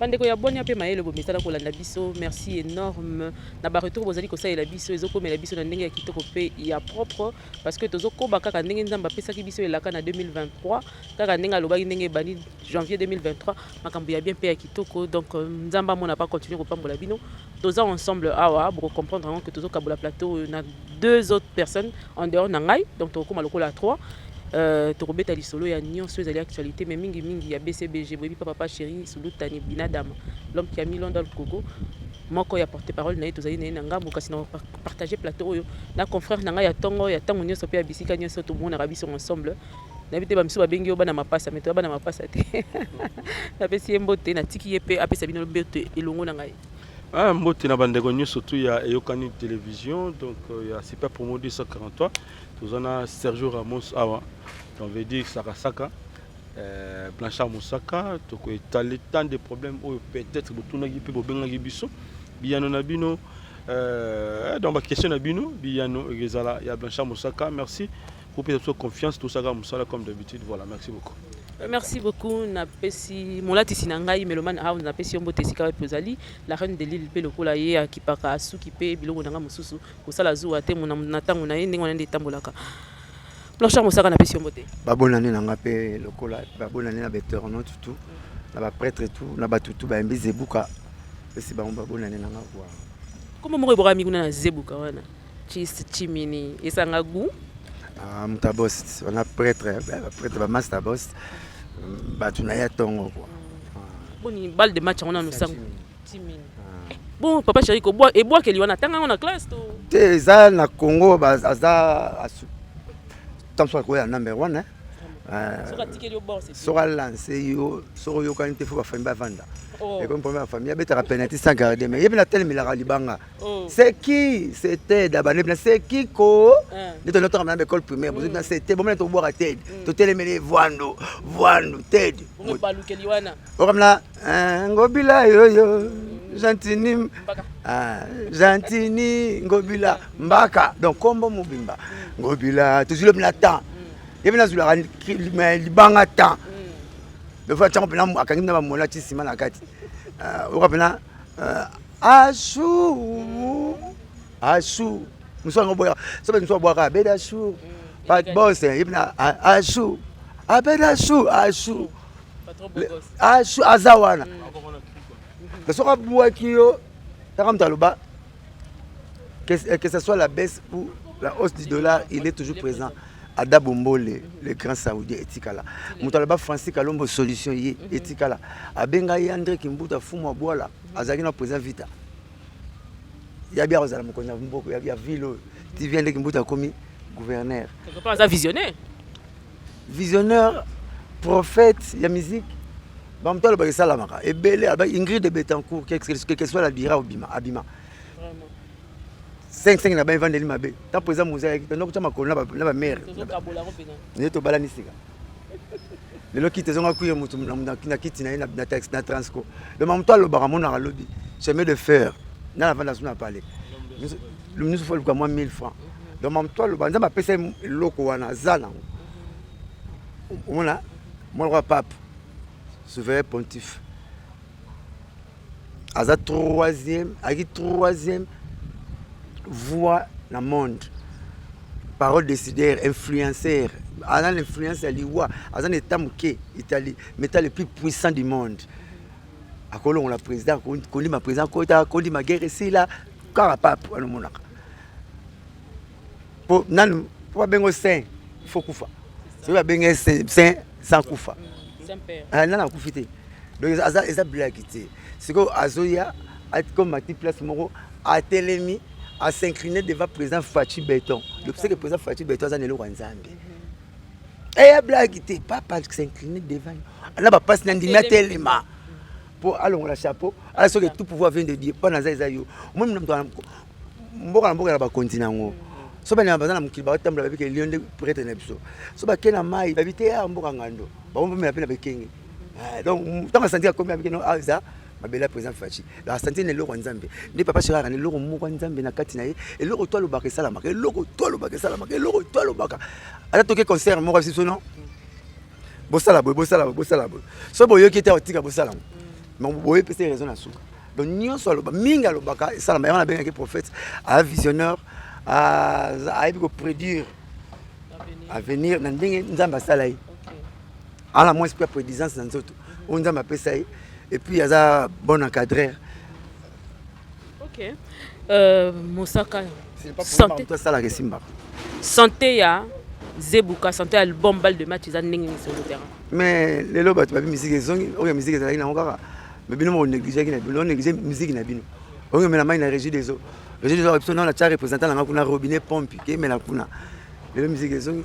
Bandeko ya bwania mpe mayele, bomesana kolanda biso, merci énorme na baretour bozali kosalela biso. Ezokomela biso na ndenge ya kitoko mpe ya propre, parce que tozokoba kaka ndenge Nzambe apesaki biso elaka na 2023, kaka ndenge alobaki, ndenge ebandi janvier 2023, makambo ya bien mpe ya kitoko. Donc Nzambe amona pa continue kopambola bino. Toza ensemble awa, bokocomprendre yango ke tozokabola plateau oyo na deux autres personnes en dehors na ngai. Donc tokokóma lokola trois. Tokobeta lisolo ya nyonso ezali actualité, mais mingimingi ya BCBG. Boyebi pa Papa Chéri Sulutani Binadama, l'homme qui a mis l'homme dans le coco, moko ya porte parole na ye, tozali na ye na ngambo. Kasi na partage plateau oyo na confrère na ngai ya ntongo, ya ntango nyonso mpe ya bisika nyonso tomonaka biso ensemble. Nayebi te, bamisu babengi yo bana mapasa, mais toya bana mapasa te. Napesi ye mbote, natiki ye mpe apesa bino mbote elongo na ngai. Ah, mbote na bandeko nyonso tu ya Eyokani Télévision, donc ya Super Promo 243. Toza na Sergio Ramos awa, donc veut dire sakasaka, Blanchard Mosaka. Tokoetale tant de problèmes oyo peut-être botunaki mpe bobengaki biso, biyano na bino, donc baquestion na bino, biyano ezala ya Blanchard Mosaka. Merci kopesa biso confiance, tosaka mosala comme d'habitude. Voilà, merci beaucoup. Merci beaucoup. Napesi molatisi na ngai Meloman House, napesi yo mbote esika wapi ozali, la reine de l'île. Mpe lokola ye akipaka asuki mpe biloko na ngai mosusu, kosala zuwa te na ntango na ye, ndenge wana nde etambolaka. Blanchard Mosaka, napesi yo mbote. Babonane na nga mpe lokola, babonane na bainternaute tout, na baprêtre tout, na bato tout bayembi Zebuka, pesi bango babonane na nga kwa. Kombo moko ebokami kuna na Zebuka wana, Chis Chimini, esanga gu. Ah, moto ya boss wana, prêtre, baprêtre, bamaster boss, bato na ye ntongo kua. Boni balle de match yango nano sango Chimini? Bon, Papa Chéri, ebwakeli wana, tanga yango na classe to? Te, eza na Congo, aza ntango akoya number one. Soki atikeli yo bord. Soki alance yo, soki oyokani te, faut bafamille bavanda. Ekomi problème ya famille. Abetaka penalty sans garder, mais ye mpe natelemelaka libanga. C'est qui? C'était dabane mpena, c'est qui ko nde tondotaka na baécole primaire, bozwi na c'était bomona tobwaka ted, totelemeli vwando vwando ted. Balukeli wana. Okamna Ngobila yoyo Gentini, Gentini Ngobila Mbaka, donc kombo mobimba Ngobila. Tozwi mpena temps, ye mpe nazwilaka libanga temps defa ntango mpena akangi mpena bamona ti nsima na kati. Oyoka mpena ashu ashu mosu yango boyaka, so mosu abwaka abeda ashu bos, ye mpena ashu abeda ashu ashu ashu aza wana. Soki abwaki yo, taka moto aloba que ce soit la baisse ou la hausse du dollar, il est toujours présent. Ada Bombole, le grand saoudien, etikala moto aloba Francis Kalombo solution, ye etikala abenga ye André Kimbuta fumu abwala, azalaki na président Vita yabi, akozala mokonzi ya mboka ya ville oyo. Tv André Kimbuta akomi gouverneur. Aza visionnaire. Visionnaire, prophète ya musique. Bamoto alobaka esalamaka ebele. Ingrid Betancourt, quelque soit la dira, obima abima 5 na baevandeli mabe. Ntango eza moza ayaki tanda kotya makolo na bamare nde tobalani sika. Lelo kiti ezonga kuye motu na kiti na ye na Transco. Donc moto alobaka, amonaka lobi chemin de fer nga navanda so na palais, nyonso faut aluka mwa 1000 francs. Donc moto aloba, Nzambe apesa ye eloko wana, aza nango. Omona mwana kwa pape souverain pontife, aza troisième, ayaki troisième voix na monde, parole décideur, influenceur, aza na influence ya liwa, aza na état moke, Italie, mais état le plus puissant du monde. Akolongola président, kondima président kota, kondima guerre esila, kaka pape wana omonaka. Po nanu po babengo saint, il faut kufa. Soki babenge saint sans kufa, nani akufi te. Donc aza, eza blague te. Sikoyo azoya comme ati place moko, atelemi, as'incliner devant président Fatshi Béton. Le que président Fatshi Béton aza na eloko ya Nzambe, eya blague te. Papa s'incliner devant na bapasi na ndimi, atelema mpo alongola chapeau ala. Soki tout pouvoir vient de Dieu, mpo naza eza yo. Omoni mboka na mboka na bakonzi nango. So banyama baza na mokili, baotambola, babike lion nde prêtre na biso. So bake na mai, babi te ya mboka ngando, bakombomela mpe na bekenge. Donc ntango asanti akomi, abike no eza mabele ya président Fatshi. Donc asanti na eloko ya Nzambe nde Papa Chéri na eloko moko ya Nzambe na kati na ye. Eloko to alobaka esalamaka, eloko to alobaka esalamaka, eloko to alobaka. Ata toke concert moko biso, non, bosala boye, bosala boye, bosala boye, so boyoki te, otika bosala ngo. Mais boye pesa raison na suka. Donc nyonso aloba mingi alobaka esalama, yango nabengaki prophète, aza visionnaire, ayebi koprédire avenir na ndenge Nzambe asala ye. Ala mwa esprit ya prédisance na nzoto oyo Nzambe apesa ye, et puis aza bon encadreur. Ok, Mosaka. Santé asalaka esimbaka. Santé ya Zebuka, santé ya album Balle de Match eza ndenge nini sur le terrain? Mais lelo bato babi musique ezongi, oyo musique ezalaki nango kaka, mais bino moko négligeaki na bino, néglige musique na bino. Oyo omela mai na Régie des eaux, Régie des eaux biso nao natya représentant nanga kuna, robinet pompe kemela kuna. Lelo musique ezongi,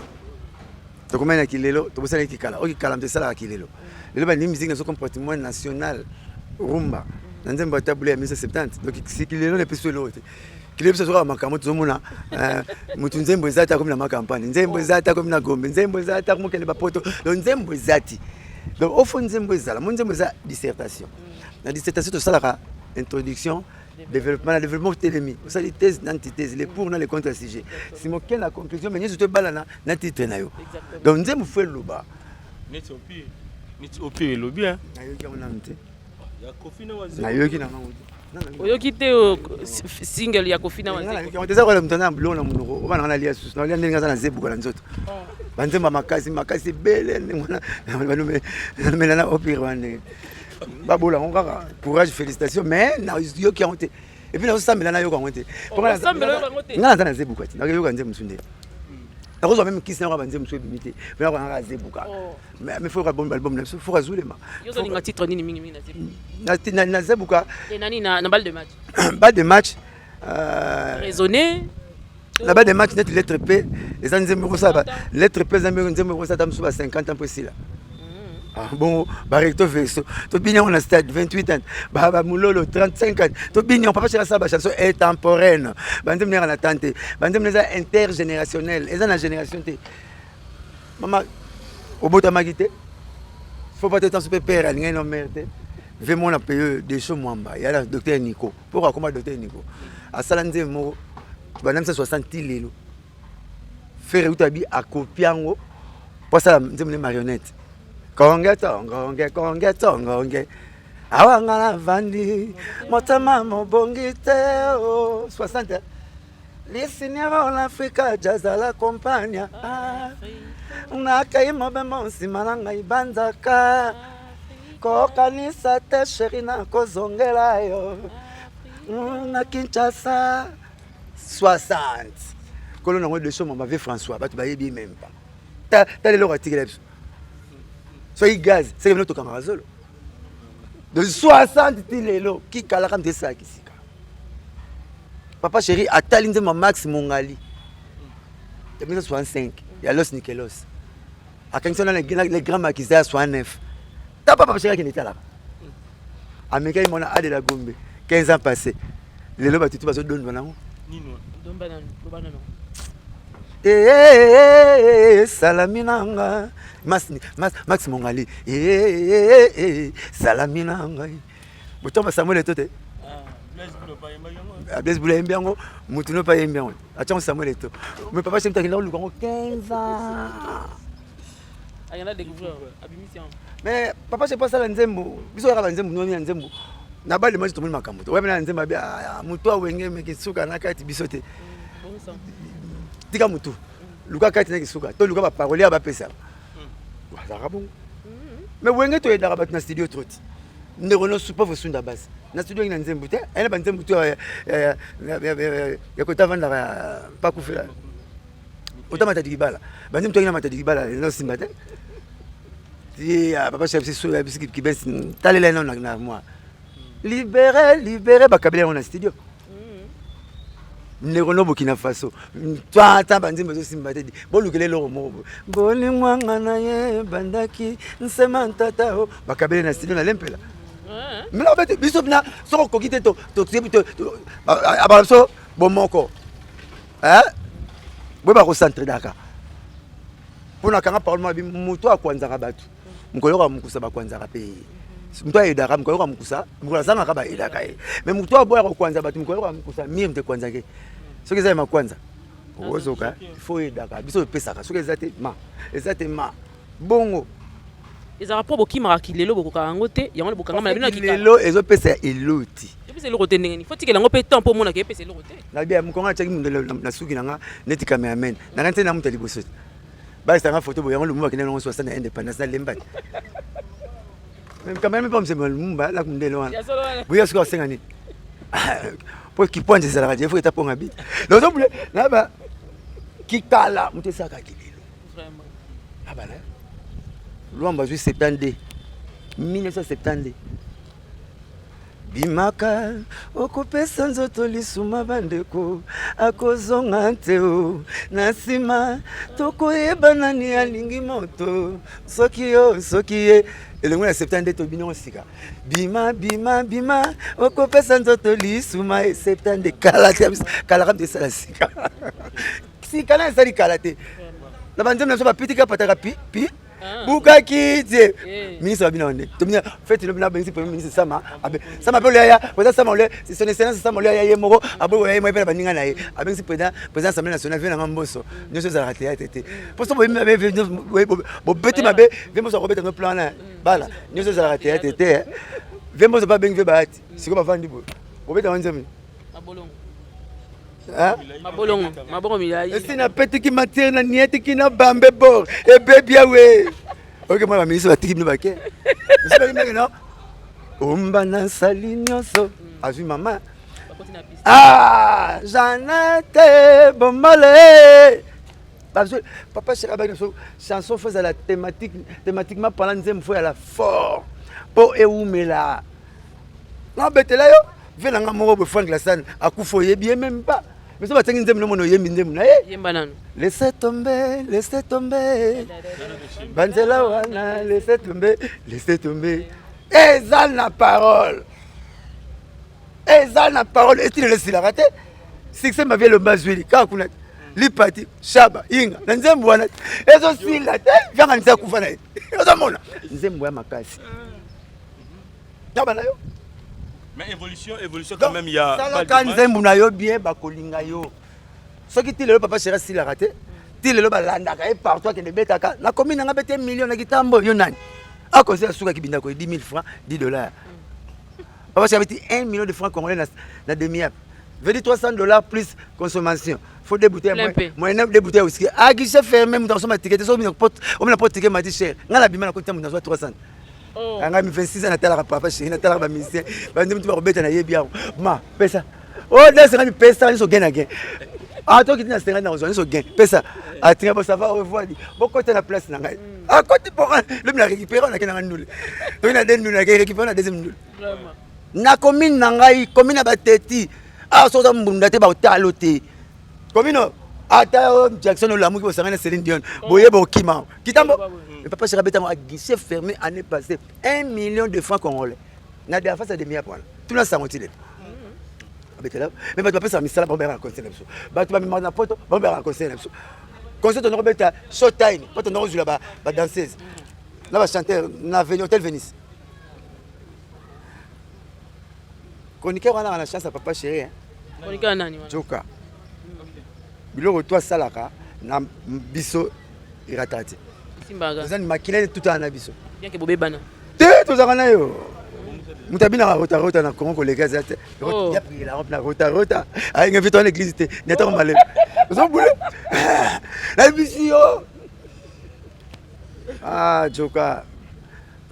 tokomai na kilelo, tobosanaki kikala. Oyo kikala moto esalaka kilelo. Lelo bandimi musique nazo comme patrimoine national, rumba na nzembo ya tabule ya 1970. Donc kilelo nepesi eloko te. Kilelo biso azokaka makambo tozomona motu nzembo eza te, akomi na makampagne, nzembo eza te, akomi na Gombe, nzembo eza te, akomokende bapoto. Donc nzembo eza te. Donc ofo nzembo ezala mo nzembo eza dissertation. Na dissertation tosalaka introduction, développement. Na développement otelemi, osali thèse na antithèse, le pour na le contre sujet, sima okende na conclusion. Mais nyonso toebalana na titre na yo. Donc nzembo fo eloba. Neti opire elobi. Nayoki yango nanu te, nayoki nango te. Oyoki te single ya Kofi na? Eza kola moto aza na biloko na monoko, oba nanga nalia susu, nalia ndenge aza na zebuka na nzoto. Banzembo ya makasi makasi ebele ndenge wana namela na opire wana ndenge babola yango kaka. Courage, félicitation, mais nayoki yango te, et puis nazosambela nayoka yango te. Nga naza na zebuka te, nakoyoka nzembo mosusu nde nakozwa même kisi nayoka banzembo mosusu ebimi te, nayoka kaka zebuka. Mais faut album, album na biso faut azulema. Yozolinga titre nini mingi mingi? Na zebuka? Nani na Balle de Match? Balle de Match. Raisonner. Na Balle de Match, neti Lettre P, eza nzembo ekosala. Lettre P eza nzembo ekosala ata mosusu ba 50 ans mpo esila. Bongo barecto verso tobini yango na stade 28 ans, bamulolo 35 ans tobini yango. Papa Chéri asala bachanson intemporelle, banzembo nayaka na tan te, banzembo eza intergénérationnel, eza na génération te. Mama obotamaki te, faut pas te tanso mpe père alingaki na mare te. Ve mona peye Desho Mwamba yala docteur Nico mpo akoma docteur Nico, asala nzembo moko bandamisa 60 ti lelo. Frère uta bi akopi yango mpo asala nzembo ne Marionnette. Konge tongonge konge tongonge awa nga navandi motema mobongi te o 60 lisinero l'Afrika jazz la kompania nakai mobembo nsima na ngai banzaka kokanisa te chéri nakozongela yo na Kinshasa 60. Kolo nango Desho Mamba, ve François, bato bayebi même pas. Ta leloko atikela biso soki gaz seke bino tokangaka zolo de 60 ti lelo kikalaka moto esalaki sika. Papa Chéri atali nzembo Max Mongali ya 1965 ya Los Nikelos, akangisi wana le grand makisa ya 69. Ta papa Chéri akende etalaka amekaki mwana Ade la Gombe 15 ans passé, lelo bato tu bazodondwa nango. Salami nanga Max Mongali, salami na ngai botamba Samuel Eto te. Blaise Bula ayembi yango, motu no mpe ayembi yango, atiango Samuel Eto. Mais papa Chéri akenda koluka yango 15 ans. Mais papa Chéri asala nzembo, biso kaka banzembo noni ya nzembo na balema tomoni makambo te. Oyamina na nzembo abi motu awenge meke suka na kati biso te. Tika motu luka kati na kisuka to luka baparolier ya bapesa bazalaka bongo. Mais wenge toyedaka bato na studio trop ti ndeko nyonso mpo fosunda basi na studio ngi na nzembo te, ayena banzembo to ya kota avandaka mpakufela ota Matadi Kibala, banzembo to yangi na Matadi Kibala enosimba te. Ti papa chef so ya bisi kibesi talela eno na armoire, libéré libéré, bakabela yango na studio. Ndeko no Burkina Faso ata banzembo ezosimba te, bolukela eloko moko bolingwanga na ye bandaki nsema ntata o bakabele na studio na lempela. Mena bete biso na soki okoki te, abala biso bomoko boyeba kocentredaka mpo na kanga parole mabi. Moto akwanzaka bato mokolo yoka mokusa bakwanzaka mpe ye. Moto ayedaka mokolo yoka mokusa, mokolo azangaka bayedaka ye. Mais moto aboya kokwanza bato, mokolo yoka mokusa mire moto ekwanzake. Soki eza ya makwanza okozoka, il faut oyedaka. Biso epesaka soki eza te ma eza te ma bongo. Ezalaka mpo bokimaka kilelo, bokokaka yango te, yango wana bokangama na bino na kikala. Lelo ezopesa eloti. Epesa eloko te ndenge nini? Faut tikela yango mpe temps mpo omonaka epesa eloko te. Nabi mokongo atiaki mondele na suki na nga neti cameraman na nga nte na moto ya liboso te balakisa nga photo boye yango Lumumba akende nango swasa na independance na lemba te cameraman mpe msemba Lumumba na mondele wana boye suki asenga nini po kipwanje ezalaka je faut eta ponga bi nozobule na ba kikala moto esalaka kilelo abala Luambo azwi 72 1972 Bimaka okopesa nzoto lisuma bandeko akozonga te o na nsima tokoyeba nani alingi moto soki yo soki ye elongo na 72 tobini yango sika bima bima bima okopesa nzoto lisuma e 72 kala te kala kaka esala sika sika na esali kala te na banzembo na biso bapitika pataka pi pi ah. bukaki tie eh. ministre wa bino nde tobina fete no bina bengisi premier ministre sama abe sama pe olia président sama olia son excellence sama olia ye moko aboyi ye moko pe na baninga na ye abengisi président président assemblée nationale vie nanga mboso nyonso ezalaka théâtre te po so boyemi mabe bobeti mabe vie mboso akobeta no plan na bala nyonso ezalaka théâtre te vie mboso pe abengi vie bahati sikoyo bavandi boye bobeta ngo nzembo Mabolongo, maboko milai. Esi napetiki matière na nietiki na bambe bor ebebi awe. Oke mwana ministre batiki bino bake. Mike no. Omba na sali nyonso azwi mama. Ah, Jeannette Bombole. Papa chéri abaki biso chanson faut ezala thématique thématiquement parlant nzembo faut ezala fort mpo ewumela. Nabetela yo vie na nga moko boye Frank Lasane akufa oyebi ye même pas mais so batangi nzembo nomona oyembi nzembo na ye yemba nanu laisse tomber laisse tomber banzela wana laisse tomber laisse tomber eza na parole eza na parole etili esilaka te succès ma vie elomba azwili kaka kuna lipati shaba inga na nzembo wana ezosila te vyanga nisi akufa na ye ozomona nzembo ya makasi Taba na yo. Mais évolution, évolution quand même, il y a. Salaka nzembo na yo bien bakolinga yo. Soki ti lelo papa chéri asilaka te, ti lelo balandaka ye partout akende betaka. Na commune nanga bete million na kitambo yo nani? Akonse asukaki bindako 10 000 francs, 10 dollars. Papa chéri abeti 1 million de francs congolais na, na demi-app. Veut dire 300 dollars plus consommation. Faut deux bouteilles, moyen deux bouteilles whisky. Ah, guichet fermé, mutu akosomba ticket, soki omina pot ticket mati cher. Nga na bima na kota mutu nazwa 300. Oh. Anga mi 26 ans natalaka papa chéri, natalaka ba musicien, ba nde mutu bakobeta na yebi yango. Ma, pesa. Oh, danse nga mi pesa nyonso gain na gain. Ah, toi qui na senga na ozwa nyonso gain. Pesa. Ah, tinga bo ça va au revoir. Bokota na place na ngai. Ah, koti pour le mi na récupérer na kena ndule. Toki na deux ndule, na récupérer na deuxième ndule. Vraiment. Na commune na ngai, commune ya bateti. Ah, soza mbunda te ba otalo te. Commune ata Jackson olamuki bosangani na Céline Dion boye bokima kitambo le papa chéri abetango a guichet fermé année passée 1 million de francs congolais na de face ya demi wana tuna sango ti lelo abetela mais bato bapesaka misala bango bayaka na conseil na biso bato bamemaka na poto bango bayaka na conseil na biso conseil tondoko beta show time po tondoko kozwila badanseuse na bachanteur na hôtel Venise Chroniqueur wana na chance ya papa chéri. Chroniqueur nani wana? Joka. Biloko to asalaka na biso erataka te. Simbaka. Eza ni makila tutana na biso. Bien que bobebana. Te tozalaka na yo. Moto abinaka rota rota na Congo koleka eza te. Oh. Ya prier la na rota rota. Ayenga vite en église te. Nyata malema. Ozobule. Na bisi yo. Ah Joka.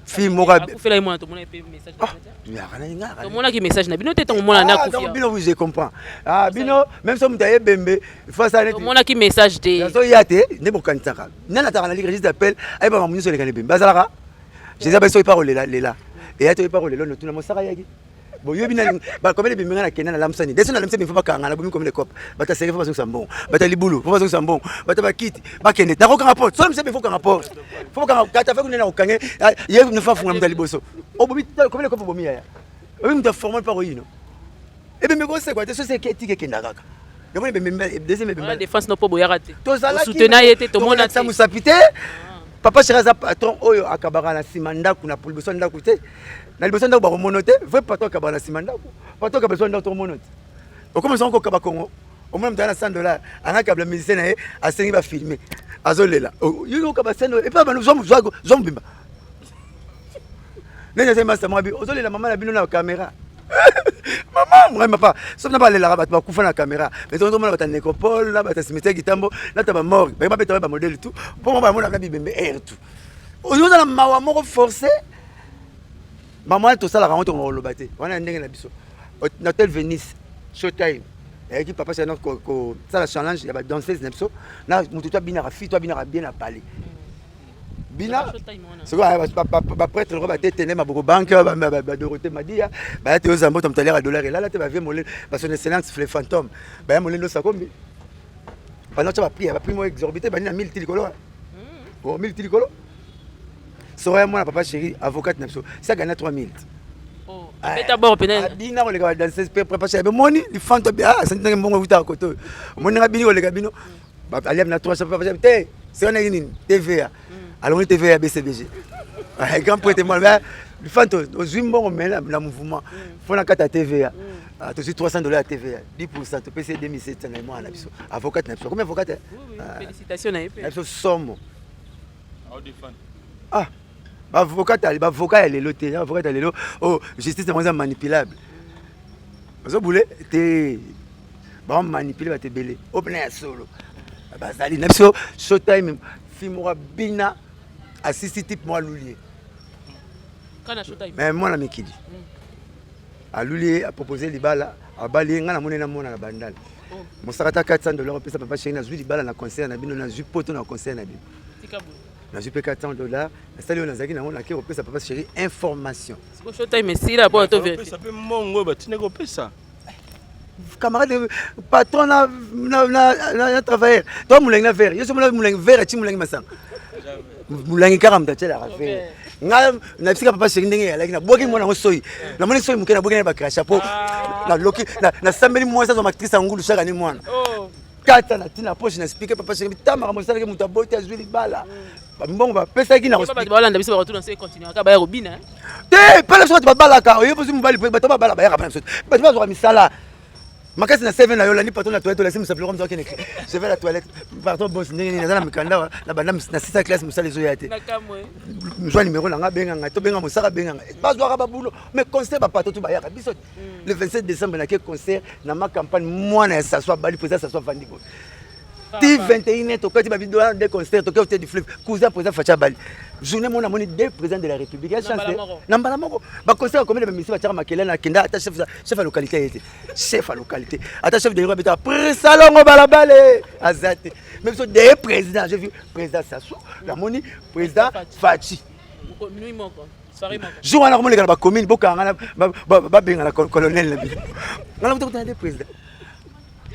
Fille moko akufela ye mwana tomona pe message ah, yaka na nga tomonaki message na bino te ntango mwana nde ah, akufi bino je comprends ah bino même so moto aye bembe il faut asala neti tomonaki message te nazoya te nde bokanisaka nani ataka na ligue d'appel ayebaka moto nyonso eleka na ebembe bazalaka jésus abai soki pa kolela lela eya toyebi pa kolela notuna mosaka yaki boyebi nani bakomele bimi nga na kenda na lamusa nini deso na lamusa bimi fo bakanga na bomi komele cope bato ya sere fo bazongisa mbongo bato ya libulu fo bazongisa mbongo bato ya bakiti bakende nakokanga porte so lamusa bimi fo kanga porte fo kanga kata fe kunene okange ah, ye ne fa funga moto ya liboso obomi komele cope obomi yaya obi moto ya formal mpa koyino ebembe kosekwa te sosi etiki ekenda kaka yamoni ebembe deuxième ebembe défense no po boyaka te tozalaki soutenir ye te tomona te mosapi te papa chéri aza patron oyo akabaka na nsima ndako na liboso ya ndako te na liboso ya ndako bakomono te vrai patron akabaka na nsima ndako patron akaba liboso ya ndako tokomono te okoma songo kokaba kongo omona moto aya na 100 dollar angakabla musicien na ye asengi bafilme azolela yo okaba 100 dollar epa bano zwa mobimba. Neti azali masta moko abi ozolela mama na bino na caméra. Mama ngai papa soki na balelaka bato bakufa na caméra, mais tozomona bato ya nécropole na bato ya cimetière Kitambo na ta bamorgue baye babeta bamodele tout mpo bamona na bibembe aire tout. Ozoza na mawa moko forcé. Mama wana tosalaka yango, tokonga koloba te wana ya ndenge na biso. Na hotel Venice, Showtime eyaki, papa Chano kosala challenge ya badanseuse na biso na motu to abinaka, fille to abinaka bien na palais bina. Soki baprêtre loko batetene maboko banke, badorote madia baya te, ozamba moto aliaka dollar elala te, bavie molelo, bason excellence le fantôme baya molendo sakombi banda otya baprix, baprix moko exorbité, bandi na 1000 ti likolo, 1000 ti likolo. Soro ya mwana papa chéri, avocate na biso, sa gagna 3000. Abina koleka badanseuse pe papa chéri bomoni lifanto asanti ndenge mbongo evutaka kote oyo, omoni ndenge abini koleka bino, aliam na 300. Papa chéri te, sekanaki nini TVA, alongoli TVA ya BCBG, grand prêtre mwana lifanto ozwi mbongo me na mouvement fo na kati ya TVA, tozwi $300 ya TVA, 10, topesi ye 2700 na mwana na biso, avocate na biso akomi avocate na biso somo. Ah, baavocat, bavocat ya lelo te, avocat ya lelo oh, justice yango eza manipulable, ozobule te, bamanipule bato ebele oyo mpena ya solo bazali na biso. Showtime, fille moko abina, asisi type moko aluli ye, mais mwana mikili aluli ye, apropose libala, abali ye. Ngai namoni namona na bandala mosaka ta $400 opesa papa chéri, nazwi libala na concert na bino, nazwi poto na concert na bino, nazwi mpe $400, nasali oyo nazalaki nango, nake kopesa papa chéri information. Opesa mpe mbongo oyo batindaki kopesa. Camarade, patron na travailleur to molangi na verre, yo so mona molangi verre ati molangi masanga, molangi kaka moto atielaka verre. Nga na bisika papa chéri ndenge eyalaki, nabwaki mwana yango soyi, namoni soyi moke, nabwaki na bacrachats mpo naloki, nasambeli mwasi azwa matrice ya ngulu chaque année, mwana kata na ntina poche na explique papa chéri ta makambo esalaki moto aboti, azwi libala, mbongo bapesaki na Balanda biso, bakotuna so econtinuaka baya kobina. Te, mpela biso bato babalaka, oyebi ozwi mobali, bato babala bayaka mpena biso, bato bazwaka misala makasi na seve na yo, olandi patron na toilette, olasi mosapi loko moto akende, je vais la toilette, pardon boss, ndenge nini naza na mikanda na banda na sisa classe, mosala ezoya te, zwa numéro na nga, benganga to benga mosaka, benganga. Bazwaka babulo, mais concert bapato to bayaka biso. Le 27 décembre nake concert na ma campagne, mwana ya Saso abali, président Saso avandi boye ti 21, tokati babido de concert, toke hôtel du Fleuve, cousin président Fatshi abali. Journée mona moni deux présidents de la République ya chance na mbala moko. Baconcert akomi na bamisi, batiaka makele na kenda, ata chef ya localité ye te, chef ya localité, ata chef de rue abetaka presalongo balabale aza te, mais biso deux président, j'ai vu président Sassou, namoni président Fatshi jour wana komoleka na bacommune, bokanga babengana colonel na bino, ngana kuta deux président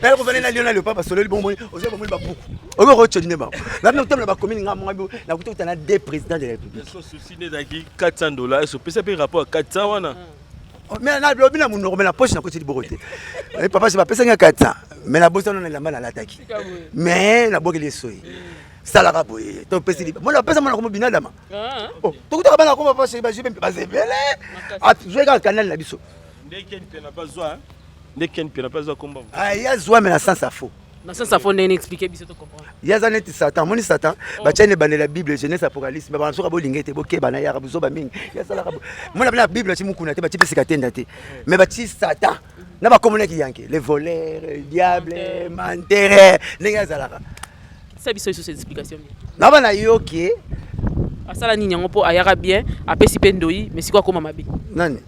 kovanda na lion na léopard, basololi bongo, ozwa bomoni babuku oyo okocodine bango na otambola bacommune, nga monga nakuta kuta na deux présidents de la République. Souci nde ezalaki $400, ese opesa mpe rapport ya 400 wana? Mais nalobi na monoko, mais na poche nakoti liboko te. Papa bapesaki nga 400, mais nabosana na elamba nalataki, mais nabwakeli esoyi, salaka boye, topesi mona, bapesa mwana komo binadama, tokutaka bana koma papa chéri bazwi mpe bazebele, azwi kaka canal na biso. Nde Ken mpe na mpe azwa komba. Ye azwa, mais na sens ya faux. Na sens ya faux ndenge explique biso to comprendre. Ye aza neti Satan, omoni Satan, batia ne ebandela Bible, Genèse, Apocalypse, babana soki bolinga ete bokeba na yaka buzoba mingi, ye asalaka mona na Bible bati mukuna te, bati mpe sika tenda te, mais bati Satan na bakomonaki yanke le voleur, diable, menteur, ndenge azalaka. Sa biso lisusu explication bien. Na bana yoki. Asala nini yango mpo ayaka bien, apesi mpe ndoi, mais sikoyo akóma mabe? Nani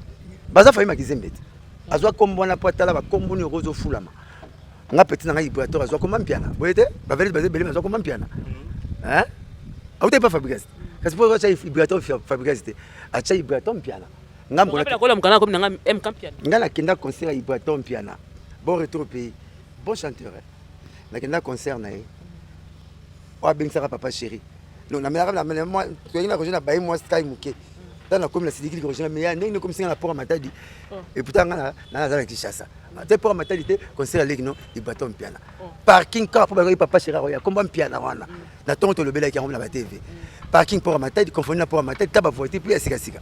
baza fayi makizembe te, azwa kombo wana mpo atala bakombo nini okozofulama. Nga petit na ngai Ibrator azwa komba Mpiana boye te, bavelete baza ebele, azwa komba Mpiana auta epa Fabrigas, kasi mpo atya Ibrator Fabrigas te, atya Ibrator Mpiana. Nga nga nakenda concert ya Ibrator Mpiana, bon retour au pays, bon chanteur. Nakenda concert na ye oyo abengisaka papa chéri, namelaka toyaki na roger na baye mwa sky moke, ntango nakomi na sidikili roger, mais ya ndenge nakomi singa na port ya Matadi, et pourtant nga naza na Kinshasa te, port ya Matadi te, concert aleki no Ibrator Mpiana, parking kaka mpo bakoki papa chéri akoya komba Mpiana wana na ntongo, tolobelaki yango na batv, parking port ya Matadi, confondu na port ya Matadi, ta bavoiture mpe ya sikasika,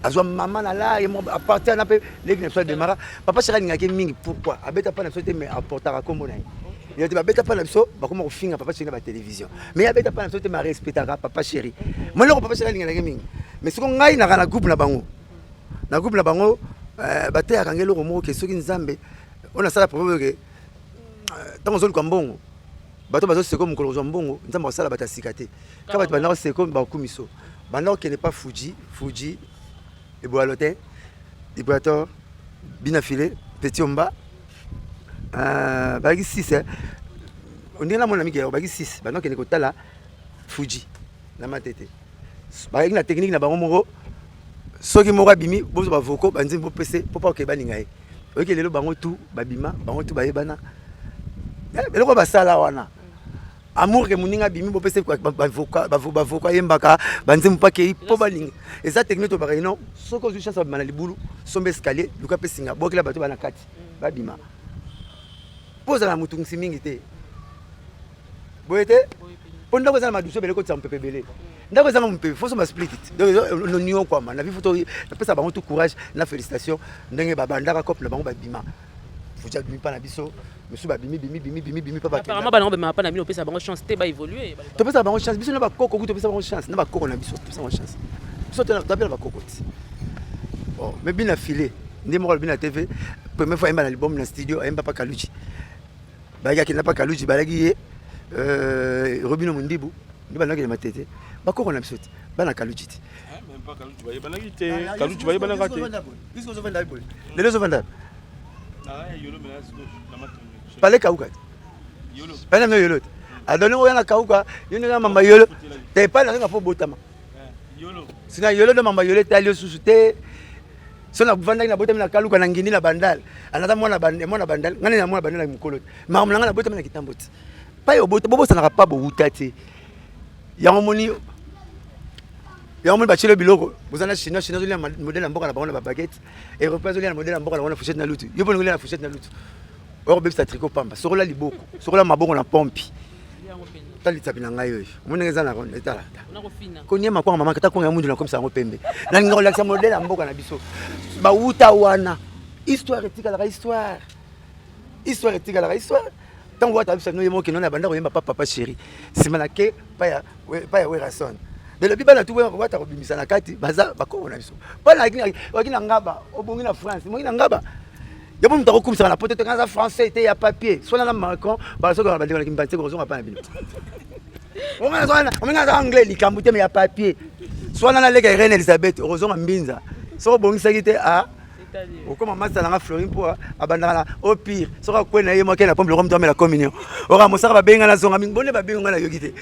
azwa mama na la ye apartir wana mpe leki na biso ademara. Papa chéri alingaki mingi, pourquoi abeta mpa na biso te, mais aportaka kombo na ye. Ya te babeta mpa na biso, bakoma kofinga Papa Chéri na batélévision. Mais abeta mpa na biso te, ma respectaka Papa Chéri. Moi eloko Papa Chéri alinganaki mingi. Mais siko ngai naka na groupe na bango, na groupe na bango, bateyaka ngai eloko moko ke soki Nzambe oyo nasala problème ke ntango ozoluka mbongo, bato bazoseko mokolo kozwa mbongo, Nzambe akosala bato ya sika te. Ka bato banda koseko, bakokumiso banda kokende pa Fuji Fuji, Eboalo te, Ibrator, Bina File, Petit Omba, bayaki 6. Ndenge namona mingi, bayaki 6, banda kokende kotala Fuji na Matete. Bayaki na technique na bango moko: soki moko abimi, bozwa bavoko banzembo, bopese mpo pa okende balinga ye. Oyoki lelo bango tu babima, bango tu bayebana. Eloko basala wana, amour ke moninga abimi, bopese bavoko, ayembaka banzembo mpo akei mpo balinga. Eza technique tobaka ino. Soki ozwi chance babima na libulu, somba escalier, luka mpe singa, bokela bato bana kati babima, mpo ozala na motungisi mingi te. Boye te, mpo ndako eza na madusu ebele, kotisa mopepe ebele. Ndako ezanga mopepe, faut somba split. Donc noniokwama na vie. Faut napesa bango tout courage na félicitation ndenge babandaka cope na bango, babima. Fuji abimi mpa na biso, mosusu babimi, bimi, bimi, bimi, bimi mpa. Apparemment bana bamema mpa na bino, opesa bango chance te baévolue. Topesaka bango chance, biso na bakoko ku topesa bango chance, na bakoko na biso topesa bango chance. Biso topela bakoko ti. Bon, mais Bina File nde moko alobi na TV, première fois ayemba na album na studio, ayemba pa Kaluji. Bayaki, akenda pa Kaluji, bayaki ye, Robino Mondibu nde bandakende Matete, bakoko na biso te, bana Kaluji te. Bayebanaki te, Kaluji bayebanaka te. Lelo ozovanda pale kauka te, pale na yolo te, adoni oya na kauka yo ndenge mamba yolo te, pale nazenga fo botama sina yolo ndo mamba yolo etali yo susu te. So navandaki, nabotami na Kaluka na Ngindi na Bandal, anaza mwana Bandal, ngai na mwana Bandal na mokolo te. Makambo na ngai, nabotami na Kitambo te. Pai bobosanaka pa bowuta te. Yango moni, yango moni batielo biloko. Boza na Chinois, Chinois azolia modèle ya mboka na bango na babaguette, Européen azolia na modèle ya mboka na bango na fourchette na lutu. Yo mpo olia na fourchette na lutu, okobebisa tricot pamba. Sokola liboko, sokola maboko na pompi. Tala litsapi na ngai oyo, omoni ndenge eza na etala koniema kwanga mama kata kwanga ya mundu, nakomisa yango pembe. Nalinga kolakisa modèle ya mboka na biso bawuta wana. Histoire etikalaka histoire, histoire etikalaka histoire. Ntango wata bisa no ye moko kendo na banda koyemba pa Papa Chéri, nsima na ke pa ya Werason, belobi bana tu wata kobimisa na kati baza bakoko na biso. Mpo waki na ngaba, obongi na France, obongi na ngaba. Yo mpo moto akokumisaka na poto te, aza Français te ya papier. Swana na Macron, bala soki bandeko na kimbanti kozonga mpa na bino. Omenga aza Anglais likambo te, mais ya papier. Swana na leka Reine Elizabeth, okozonga mbinza soki obongisaki te. A okoma masa nanga Florin mpo abandaka na au pire soki akwei na ye moke na pompe loko moto amela communion. Oka mosaka babenga na zonga mingi bone, babenga nga nayoki te.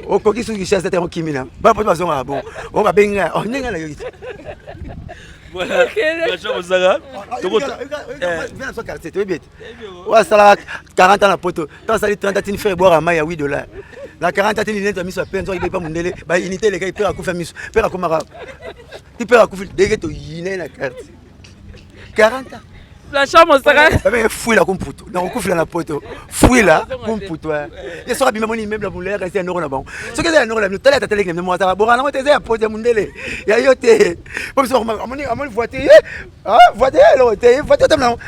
Okoki soki chasse te, okimi na bapoto bazongaka bon. Oyo babenga ndenge nayoki te. Ozaka quartier toyebi ete oyo asalaka 40 ans na poto, to asali 30 atini frère ebwaka mai ya 8 $ na 40, atini linete ya miso ya pe nzoki epa mondele, baunité elekaki, mpe akufi ya miso, mpe akomaka ti mpe akufi deke toyine na quartier 40 ans. Blanchard Mosaka. Babe fuila kumputu nakokufila na poto, fuila kumputu. Ye soki abima, moni immeuble ya molai, kasi ya noko na bango. Soki eza ya noko na bino, tala tata leki na bino moko azaka bokana nango te, eza ya poto ya mondele ya yo te. Po biso amoni, amoni voiture, voiture eloko te, voiture otamela nango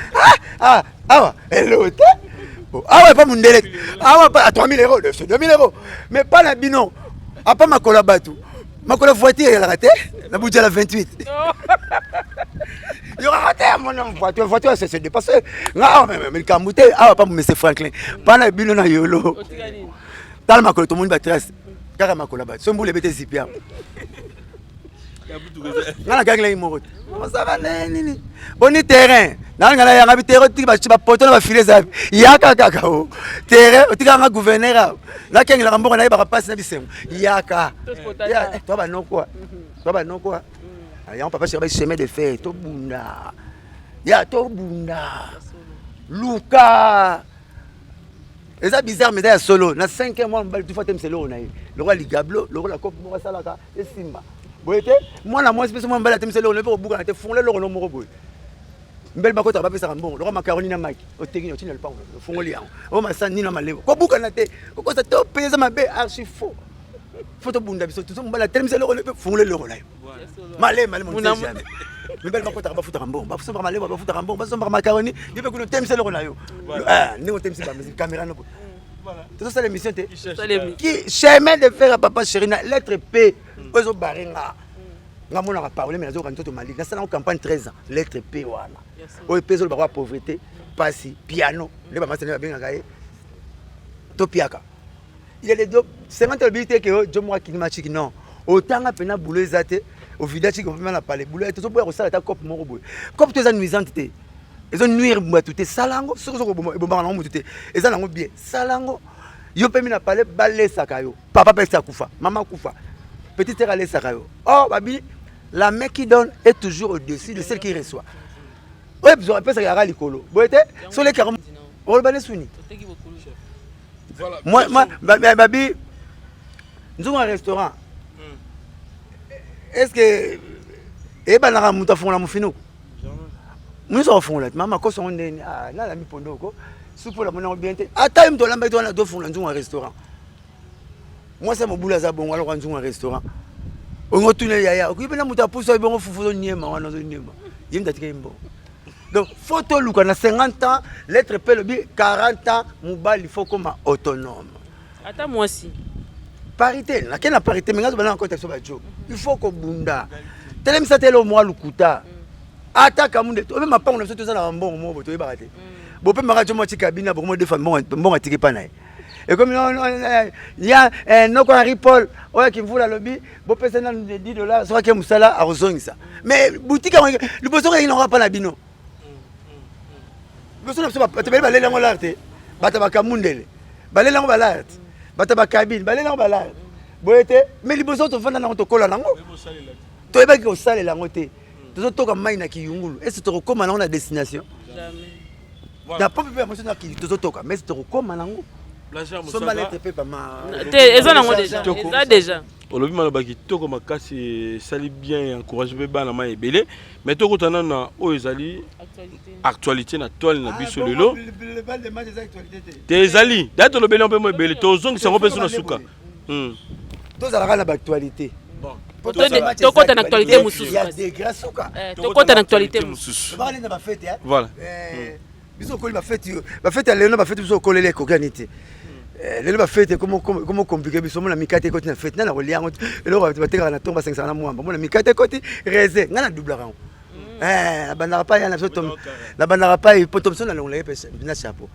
awa eloko te, awa epa mondele awa à 3000 euros, c'est 2000 euros. Mais pa na bino apa makolo ya bato, makolo ya voiture eyalaka te na Budjala 28, yokaka te. Amona voiture, voiture se dépasse nga awa likambo te, awa pa monsieur Franklin, pa na bino na yolo. Tala makolo, tomoni batrace kaka makolo ya bato. So mbula ebete, zipi yango nga na gangilaki moko te. Osaka nini? Boni terrain nalinga na yanga bi terrain, otiki bapoto na bafile eza yaka kaka o terrain, otikaka nga gouverneur awa, nakengelaka mboka, nayebaka mpasi na bisengo. Yaka to banokwa, to banokwa yango. Papa Chéri, chemin de fer, tobunda ya tobunda luka. Eza bizarre, mais eza ya solo. Na 5 mois, mobali tufa te, eloko na ye lokola ligablo, lokola kope moko asalaka esimba boye te. Mwana mwasi mpe so mwana mobali atemisa eloko na ye mpe kobukana te, fungola eloko no moko boye. Mbele bakotaka, bapesaka mbongo lokola makaroni na maki, oteki, otina lupango, ofungoli yango o masani nini na malewa. Kobukana te, kokosa to mpe eza mabe, archi faux. Faut tobunda biso tozo. Mobali atelemisa eloko na ye mpe fungola eloko na yo malema malema, on ne sait jamais. Mibali bakotaka, bafutaka mbongo, basombaka malebo, bafutaka mbongo, basombaka macaroni. Yo mpe kuna otemisa eloko na yo. Ndenge otemisi caméra no, tozosala émission te. Ki chemin de fer ya papa chéri na lettre P oyo ezobare nga. Nga monaka parole, me nazoyoka nzoto malili. Nasalango campagne 13 ans. Lettre P wana oyo mpe ezolobaka pauvreté, pasi, piano nde bamasa nde babengaka ye topiaka. Il y a des 50 alobi te ke jo moko akini machiki. Non, otanga mpena bulo eza te, ovida chiki opema na pale bulo tozoboya kosala ata cope moko boye. Cope to eza nuisante te, ezonuire bato te. Sala yango. Soki ebombaka nango motu te, eza nango bien. Sala yango. Yo mpe mi na pale balesaka yo. Papa mpe esi akufa, mama akufa, petite sœur alesaka yo. Or babi, la main qui donne est toujours au-dessus de celle qui reçoit. Oyo biso apesaka yaka likolo boye te. So olekaka, oloba ne suni. Babi nzungu ya restaurant, est ce que eyebanaka moto afongola mofinuku nyonso akofongola te? Mama koso yango ndeni nalami pondo oko supu olamoni yango bien te. Ata ye moto alambaki te wana, tofongola nzungu ya restaurant. Mwasi ya mobulu aza bongo, alokwa nzungu ya restaurant. Ongo otuna yaya, okoki mpena moto apusa bongo fufu, ozoniema wana, ozoniema ye moto atikaki mbongo. Donc faut toluka na 50 ans, lettre mpe elobi 40 ans mobali faut koma autonome. Ata mwasi. Parité, nake na parité, me nga tobanda na kota biso bajo. Il faut kobunda, telemisa te eloko mwa lukuta. Ata kamunde obe mapango na biso, toza na bambongo moko boye toyebaka te. Bopemaka jo mwa tika bina bokomo defa mbongo atiki mpa na ye. Ekomi ya noko Henri Paul oyo akimvula, alobi bopesa nanu 10 $. Soki ake mosala, akozongisa. Mais boutique yango liboso koyaki nango apa na bino, liboso na biso bato bali baleli yango lar te. Bato bakamundele baleli yango balar te, bato bakabine baleli yango balar boye te. Mais liboso tovanda nango, tokola nango, toyebaki kosalela yango te. Tozotoka mai na kiyungulu, ese tokokóma nango na destination na pompe mpe ya moso tozotoka, mais tokokóma nango. Somba lettre mpe bama. Te, eza nango déjà, eza déjà. Olobi maloba kitoko makasi, esali bien, encourage mpe bana mai ebele. Mais tokota nano na oyo ezali actualité na toile na biso lelo. Te, ezali da tolobeli mpe mo ebele, tozongisa yango mpe so na suka. Tozalaka na baactualité. Tokota na actualité mosusu, tokota na actualité mosusu. Voilà. Biso okoli bafeti, bafeti ya lelo, bafeti biso okoleli ekokani te. Lelo bafeti ekomo compliqué. Biso mona mikate ekoti na feti, nana kolia yango. Eloko bato batekaka na ntongo, basangisaka na mwamba. Mona mikate ekoti raisin, ngai na doublaka yango. Nabandaka pa ya na biso, nabandaka pa po Thomson nalongola ye mpe na chapeau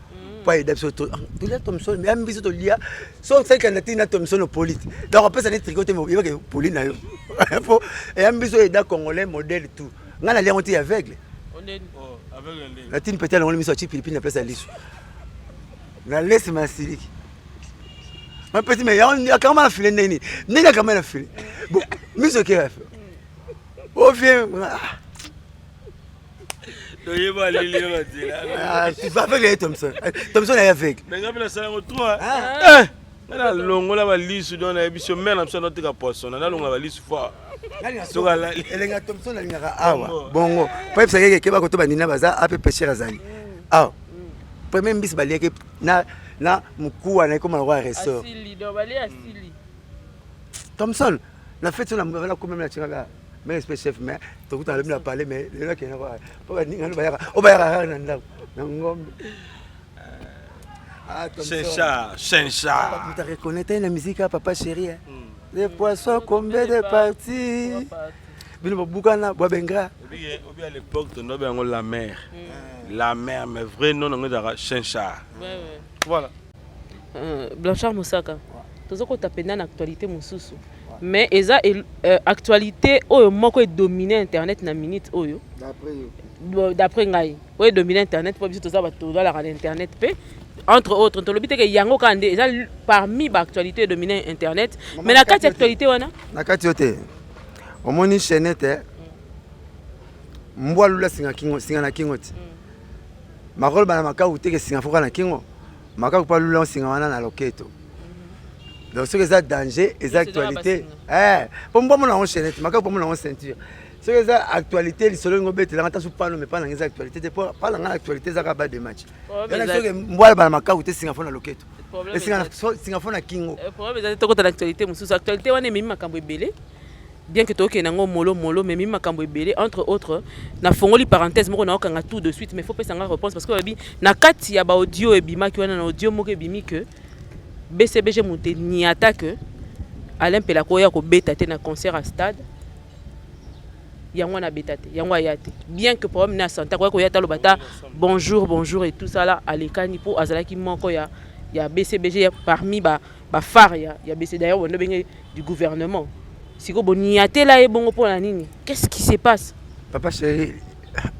po ayeda biso tolia Thomson. Yambi biso tolia so osalika na ntina Thomson opoli te. Donc apesa ne tricot te, yebake poli na yo po eyambi biso eda congolais modèle tout. Ngai nalia yango te aveugle. Natini pete alongoli miso, atie pilipili na place ya liso na lesi masiliki mapesi. Me akangama na file ndenge nini? Ndenge akangama na file bon, miso ekeka fe ovie. Toyeba aleli yo na nzela. Aveugle ye Thomson, Thomson aye aveugle. Me nga mpe nasala yango trop. Nga nalongola balisu, donc nayebi so mare na biso anoteka poisson, nalongola balisu fo soki alali. Elenga Thomson alingaka awa bongo po yebisaka eke keba koto banina baza ape pêcheur azali awa. Premier mbisi baliaki na mokuwa na ekoma lokola ressort. Thomson na fête so nakomemi na tingaka mais espèce chef, mais tokutana lobi na palais. Mais lelo akenda po baningano bayaka oyo bayaka kaka na ndako na ngombe. Chinchard, chinchard. Moto areconnaître na musique ya papa chéri, hein. Les poissons combien de parties bino bobukana bwa bengra. Obi à l'époque tondo yango la mer, la mer, mais vrai nom nango ezalaka chinchard. Voilà. Blanchard Mosaka, tozokota mpenza na actualité mosusu, mais eza actualité oyo moko edomine internet na minute oyo, d'après ngai, oyo edomine internet mpo biso toza bato tozalaka na internet mpe entre autres. Tolobi teke yango kaka nde eza parmi baactualité edomine internet, mais na kati ya actualité wana Na kati yo te, omoni chaînette mbwa lula singa kingo, singa na kingo ti makolo bana makaku teke singa foka na kingo makaku mpo alula singa wana na loketo. Donc soki eza danger, eza actualité mpo mbwa mona yango chaînette, makaku mpo mona yango ceinture. Soki eza actualité, lisolo lingo obetelanga ta su pano, mais pa nanga eza actualité te, po pa nanga actualité eza kaka ba de match. Soki mbwa bana makaku te, singa fo na loketo, singa fo na kingo. Problème eza te, tokota na actualité mosusu. Actualité wana ememi makambo ebele. Bien que tokende yango molo molo, mais mimi makambo ebele. Entre autres, nafongoli parenthèse moko, naokanga tout de suite, mais faut pesanga réponse, parce que balobi na kati ya baaudio ebimaki wana, na audio moko ebimi que BCBG moto eniata que Alain Mpela koya kobeta te na concert à stade. Yango wana abeta te, yango aya te, bien que problème na santé, akoya koya te, aloba ta bonjour bonjour et tout ça là. Alekani mpo azalaki moko ya BCBG, ya parmi baphares ya BC. D'ailleurs, bando benge du gouvernement sikoyo boniatela ye bongo mpo na nini? Qu'est-ce qui se passe? Papa chéri,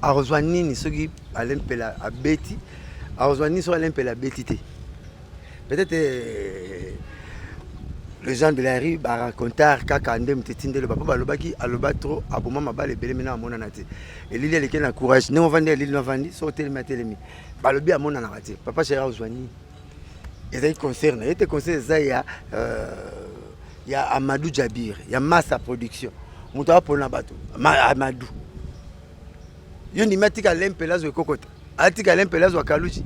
akozwa nini soki Alain Mpela abeti? Akozwa nini soki Alain Mpela abeti te? Peut-être les gens de la rue baracontar kaka nde moto etindeli bapo balobaki aloba trop, aboma mabala ebele. Mena amonana te, elili eleki na courage ndenge ovandi, elili navandi soki otelemi, atelemi, balobi amonanaka te. Papa chéri, akozwa nini? Ezali concert na ye te, concert eza ya Amadou Jabir ya Massa Production. Moto apona bato, Amadou yo ndimi atika Alain Mpela azwa ekokota, atika Alain Mpela azwa Kaluji,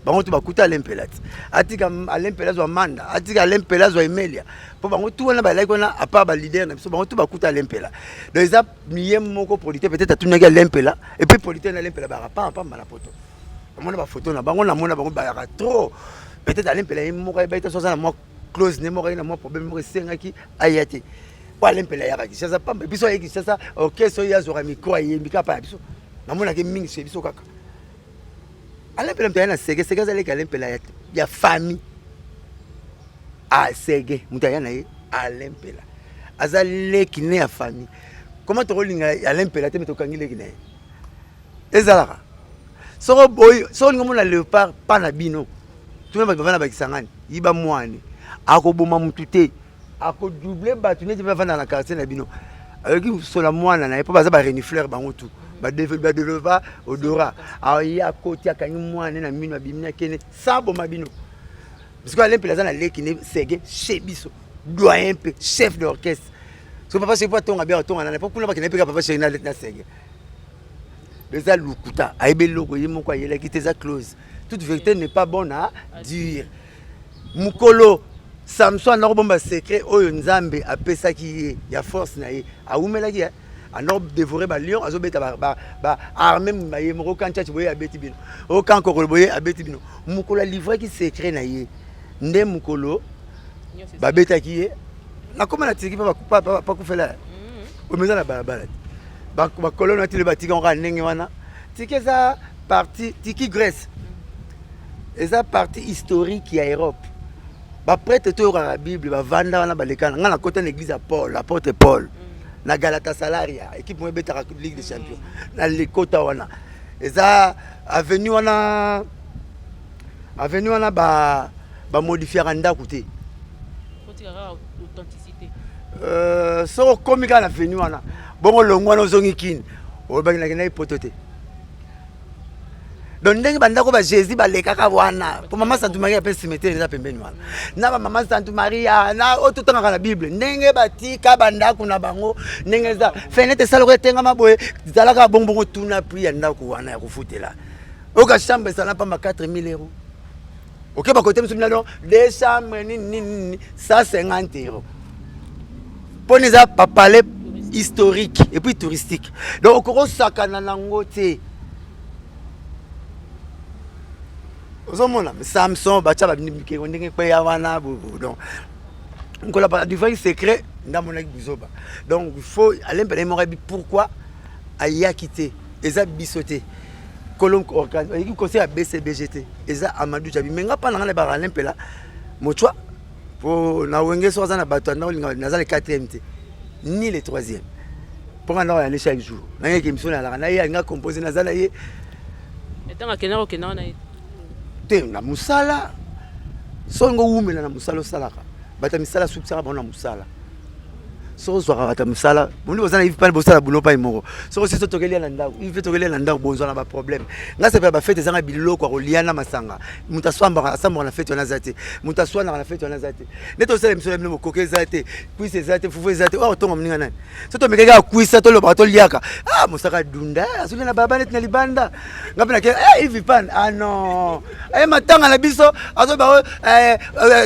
bango to bakuta Alain Mpela ti atika Alain Mpela azwa Manda, atika Alain Mpela azwa Emelia, mpo bango tu wana balaki wana, à part baleader na biso, bango tu bakuta Alain Mpela. Donc eza ye moko producteur, peut-être atunaki Alain Mpela. Et puis producteur na Alain Mpela baka pamba na poto, namona bafoto na bango, namona bango bayaka trop. Peut-être Alain Mpela ye moko ayebaki te so aza na mwa close ne moko, aye na mwa problème moko esengaki aya te, po Alain Mpela ayaka Kinshasa pamba. Biso aye Kinshasa, orchestre oyo azwaka micro, ayembi kaka pa ya biso, namonaki mingi so biso kaka Alain Mpela. Moto aye na sege sege azalaki Alain Mpela ya famille asege, moto aya na ye Alain Mpela aza leki ne ya famille. Comment tokolinga Alain Mpela te? Me tokangi leki na ye, ezalaka soko boyi. Soko olingi omona léopard pa na bino, tuna bato bavanda bakisangani, yiba mwani akoboma mutu te, akodouble bato neti mpe bavanda na quartier na bino. Ayoki sola mwana na ye mpo baza barenifleur, bango tu badevelopa odorat. Aye akoti, akangi mwana na mino, abimi, akende sa boma bino. Parce que Alain Mpela aza na leki ne sege chez biso, doyen mpe chef d'orchestre. So papa chéri, po atonga bien, atonga nana po kuna bakende mpe ka papa chéri na sege. Eza lukuta, ayebi eloko ye moko ayelaki te, eza close. Toute vérité n'est pas bonne à dire. Mokolo Samson anda kobomba secret oyo Nzambe apesaki ye ya force na ye, awumelaki, anda kodévorer balion, azobeta baarme ye moko kantiati boye, abeti bino okankokolo boye, abeti bino. Mokolo alivraki secret na ye nde mokolo babetaki ye. Nakóma na Turquie mpe pakufela omeza na balabala te, bakolone atili batika kaka ndenge wana. Turquie eza partie, Turquie, Grèce eza partie historique ya Europe. Baprêtre toyokaka Bible, bavanda wana, balekana. Ngai nakota na église ya Paul, apôtre Paul, na Galatasaray, équipe moko ebetaka Ligue des champions. Na lekota wana, eza avenue wana, avenue wana bamodifiaka ndako te. Soki okomi kaka na avenue wana bongo, longo wana, ozongi kini, olobaki nakendaki poto te. Donc ndenge bandako ba Jésus balekaka wana, po mama Santu Maria mpe cimetière eza pembeni wana, na bamama Santu Maria na oyo totangaka na Bible, ndenge batika bandako na bango, ndenge eza fenêtre esalaka etengama boye, ezalaka bongbongo. Tuna prix ya ndako wana ya kofutela, oyoka chambre ezala pamba 4000 euros. Oke bakote mosusu nano deux chambre nini nini, 150 euros, mpona eza bapalais historique et puis touristique. Donc okokosakana nango te. Ozomona Samson batya bamikeko ndenge ekweya wana. Donc nkola badivaki secret nde amonaki buzoba. Donc il faut Alain Mpela ye moko ayebi pourquoi ayaki te. Eza biso te, kolo ayeki conseil ya BCBG te, eza Amadou Jabi. Me nga mpa na nga na baka Alain Mpela mochwa, po na Wenge so aza na bato anda olinga, naza le quatrième te ni le troisième, mpo nga ndako yane chaque jour nayeki émission nalaka na ye, alinga compose, naza na ye. Ntango akendaka, okendaka na ye? Te, na mosala. So olingi owumela na mosala, osalaka bato ya misala, asukisaka bango na mosala. Soki ozwaka bato ya mosala boni, boza na ivi pani, bosala bulo pai moko. Soki osisi, tokelia na ndako, ivi tokelia na ndako, bozwa na baproblème. Ngai sepela bafete ezanga biloko ya kolia na masanga. Moto aswambaka, asambaka na fete wana aza te, moto aswanaka na fete wana aza te. Nde tosala émission na bino, bokoka eza te, kwisa eza te, fufu eza te. Oyo otonga moninga nani? So tomekaki kaka kwisa, tolobaka, toliaka. Ah, mosaka dunda azolia na baba neti na libanda. Nga mpe nake ivi pan. Ah non, aye matanga na biso, azoba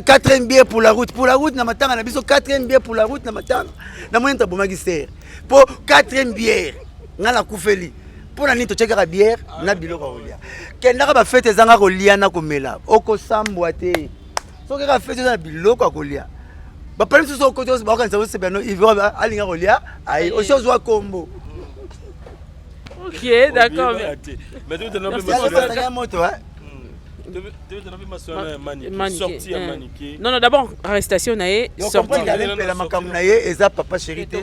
quatrième bière pour la route, pour la route na matanga na biso, quatrième bière pour la route na matanga. Namoni moto abomaki sere mpo 4e bière ngai nakufeli. Mpo na nini totie kaka bière na biloko ya kolia? Kendaka bafete ezanga kolia na komela, okosambwa te. Soki kaka fete eza na biloko ya kolia, bapali mosusu okoti, bakokanisa osepela no ive alinga kolia, aye osi ozwa kombo. Ok, d'accord. Mais moto. Non, non, d'abord arrestation na ye, sortie. Mpela makambo na ye eza Papa Chéri te,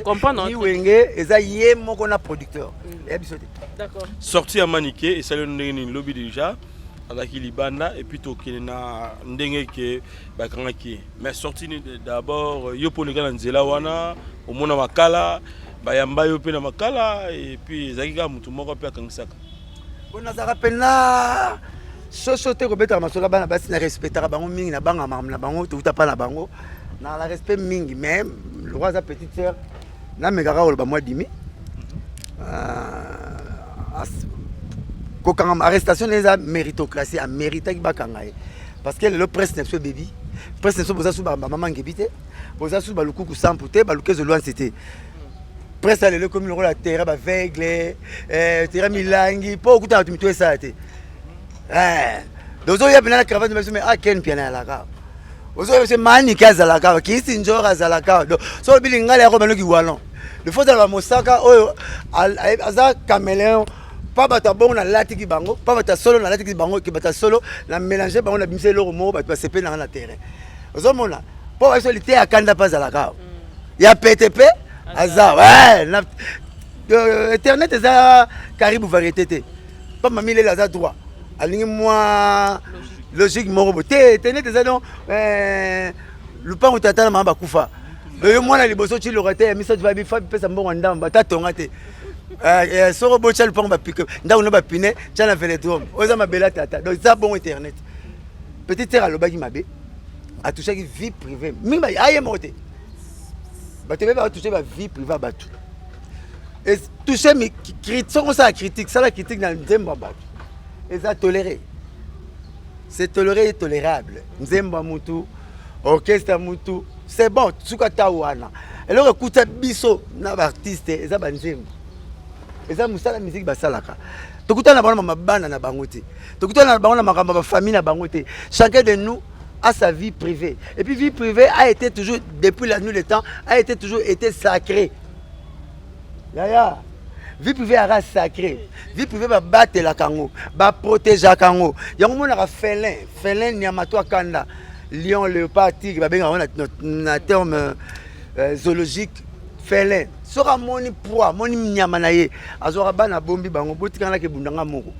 ni Wenge, eza ye moko na producteur eya biso te. D'accord. Sortie ya Manike esali ndenge nini? Lobi déjà azalaki libanda et puis tokende na ndenge ke bakangaki ye, mais sortie nini d'abord? Yo mpo oleka na nzela wana, omona makala, bayamba yo mpe na makala, et puis ezalaki kaka motu moko mpe akangisaka. Bo nazalaka mpena soso te kobetaka masolo. Bana basi na respectaka bango mingi, na banga makambo na bango, touta mpa na bango na la respect mingi. Mais le roi aza petite sœur, namekaka koloba mwa dimi kokanga. Arrestation na eza méritocratie, améritaki bakanga ye parce que lelo presse na biso ebebi. Presse na biso, boza su bamama ngebi te, boza su balukuku sampu te, baluka ezolwansi te. Presse ya lelo ekomi lokola terrain baveugle, terrain milangi, mpo okutana bato mitu esala te. Ozoya mpena na cravate na biso, mais aken piana yalaka, ozoya biso Manike azalaka, Kisi Njor azalaka. Donc so olobi lingala yako banoki wallon, il faut ozala bamosaka oyo aza caméléon. Pa bato ya bongo nalatiki bango, pa bato ya solo nalatiki bango, ke bato ya solo na mélange bango, na bimisa eloko moko bato basepeli nanga na terrain. Ozomona mpo babiso liteya kanda mpe azalaka awa ya pete mpe aza na internet eza karibu variété te. Pa mami lelo aza droit, alingi mwa logique moko bo te. Internet eza donc lupango tata na mama bakufa, yo mwana liboso tiloka te, ya misato babifa pesa mbongo ya ndambo ata tonga te. Soko botya lupango, bapike ndako no bapine tya na velodrome oyo eza mabele ya tata. Donc eza bongo internet. Petite sœur alobaki mabe, atouchaki vie privée mingi, aye moko te. Bato ebele batouche ba vie privée ya bato. Touche, soki osala critique, sala critique na nzembo ya bato, eza toléré, c'est toléré et tolérable. Nzembo ya mutu, orchestre ya mutu, c'est bon. Suka ata wana. Eloko ekuta biso na baartiste eza banzembo, eza mosala musique basalaka. Tokutana na bango na mabana na bango te, tokutana na bango na makambo ya bafamille na bango te. Chacun de nous a sa vie privée et puis vie privée a été toujours, depuis la nuit le temps, a été toujours été sacré. Yaya, vie privée yaka sacré. Vie privée babatelaka yango, baprotégeaka yango. Yango monaka félin, félin nyama to akanda, lion, léopard, tigre, babengaka yango na terme zoologique félin. Soki amoni proie, amoni nyama na ye, azwaka bana, abombi bango, botikanaka ebundanga moko.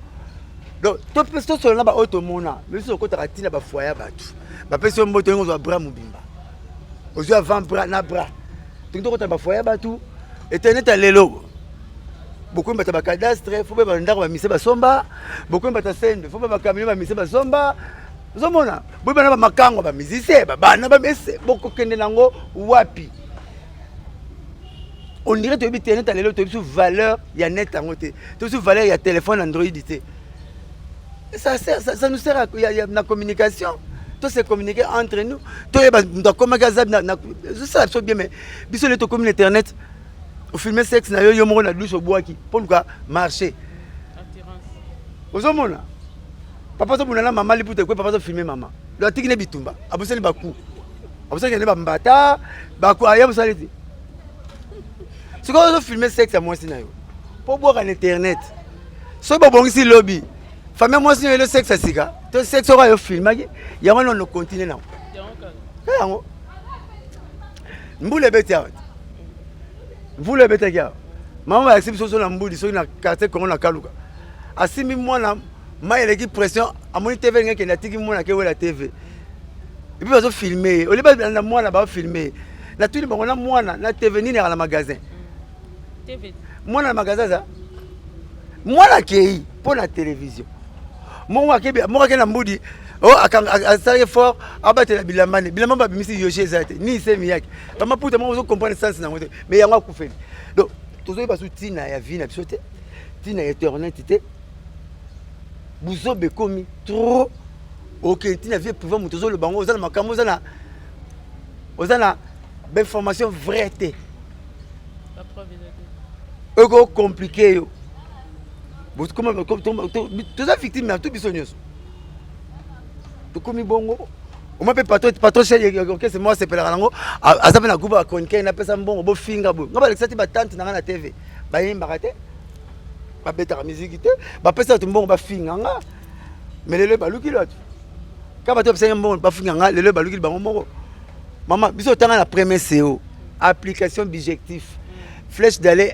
Donc tosolola na baoyo tomona biso, tokotaka ntina bafoyer ya bato, bapesi yo mboto, ndenge ozwa bras mobimba, ozwi avant bras na bras. Toki tokota bafoyer ya bato. Internet ya lelo, bokomi bato ya bacadastre, fo boyeba ndako bamise basomba, bokomi bato ya sende, fo boyeba bacamion bamise basomba. Ozomona, boyeba na bamakango bamusicien, babana bamese, bokokende nango wapi? On dirait toyebi te net ya lelo, toyebi su valeur ya net yango te, toyebi su valeur ya téléphone Android te. Ça nous sert na communication, to se communiquer entre nous, toyeba moto akomaki aza ezosala biso bien. Mais biso lelo tokomi na internet, ofilme sexe na yo yo moko na douche, obwaki mpo luka marché. Ozomona papa azobunda na mama, liputa ekwe, papa azofilme mama, do atiki ne bitumba, abosani baku, abosani ne bambata baku, aya bosali te. Sikoyo ozofilme sexe ya mwasi na yo mpo obwaka na internet. Soki bobongisi lobi, famille ya mwasi na yo elo sexe ya sika to sexe oyo ayo filmaki yango nono, continue nango yango. Mbula ebeti awa, mvula ebetaki awa, mama balakisi biso so na mbudi, soki na quartier Congo na Kaluka, asimbi mwana, mai eleki pression, amoni TV elingi ekende, atiki mwana, akewela TV et puis bazofilme ye. Olie balanda mwana, bazofilme ye. Natuni bango, na mwana na TV, nini yaka na magasin? Mwana na magasin aza mwana, akei mpo na télévision. Moko ake na mbudi, asalaki fort, abatela bilamba ne bilamba babimisi yoshi eza te ni semi yake bamaputa moko, ozocomprendre sens nango te. Mais yango akufeli. Donc tozoyeba su ntina ya vie na biso te, ntina ya internet te. Buzoba ekomi trop. Okende ntina vie privée moto, ozoloba yango, oza na makambo, oza na bainformation vrai te. Eko compliqué yo. Toza victime na to biso nyonso. Tokomi bongo. Oma mpe patron, patron chef orchestre moko asepelaka nango, aza mpe na groupe ya chroniqueur, napesa mbongo bofinga boye. Nga balekisa ti batante na nga na TV, bayembaka te, babetaka miziki te, bapesa bato mbongo bafinga nga. Mais lelo baluki bato kaka bato bapesaki mbongo bafinga nga, lelo balukili bango moko. Mama, biso otanga na premier CO, application bijectif, flèche d'aller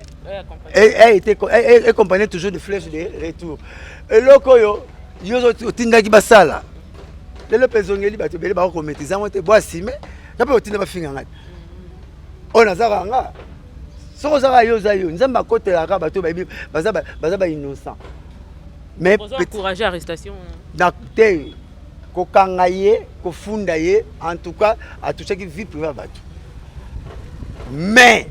est accompagnée toujours de flèche de retour. Eloko oyo yo otindaki basala, lelo mpe ezongeli bato ebele bakokometiza yango te, bo asime nga mpe otinda bafinga ngai. Oyo nazaka nga, soki ozaka yo, oza yo, Nzambe akotelaka bato bayebi baza bainnocent. Mais encourager arrestation na te, kokanga ye, kofunda ye, en tout cas atouchaki vie privée ya bato. Mais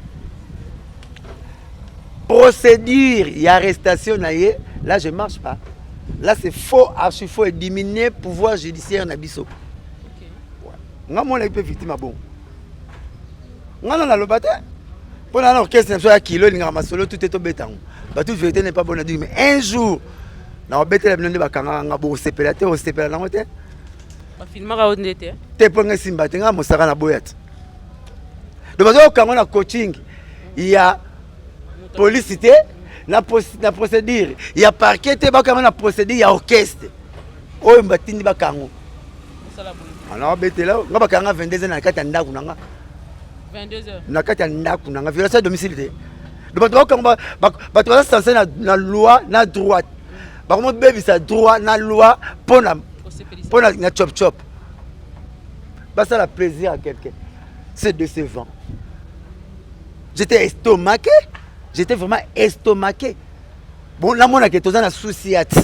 procédure ya arrestation na ye, là je marche pas, là c'est faux, archi faux, et diminuer pouvoir judiciaire na biso. Nga monaki mpe victime ya bongo, nga na naloba te mpo na na orchestre na biso ya kilo elingaka masolo tu te, tobeta yango bato. Vérité n'est pas bonne à dire, mais un jour nakobetela bino nde bakangaka nga, bokosepela te, osepela nango te. Bafilmaka yo nde te? Te, mpo nga esimba te, nga mosaka na boya te. Donc baza kokanga na coaching ya polisi te, na procédure ya parquet te, bakanga na procédure ya orchestre oyo batindi bakango. Anabetela nga, bakanga 22 na kati ya ndako na nga, na kati ya ndako na nga, violation ya domicile te. Donc bato bakokanga, bato baza censé na loi na droit, bakomobebisa droit na loi mpona na chop chop, basala plaisir à quelqu'un. C'est décevant, j'étais estomaqué, j'étais vraiment estomaqué. Bon, namonake toza na souci ati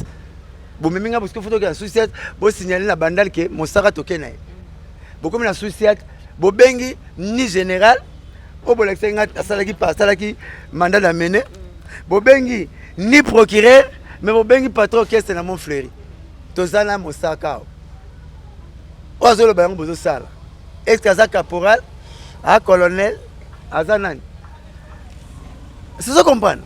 bomemi nga, parce que faut toke na sous-ciat, bosignale na Bandal ke mosaka toke na ye. Bokomi na sous-ciat, bobengi ni général oyo bolakisaki nga asalaki mandat d'amener, bobengi ni procureur, mais bobengi patron orchestre na Montfleury. Toza na mosaka awa oyo azoloba yango bozosala. Est ce que aza caporal, a colonel, aza nani? Sozo comprendre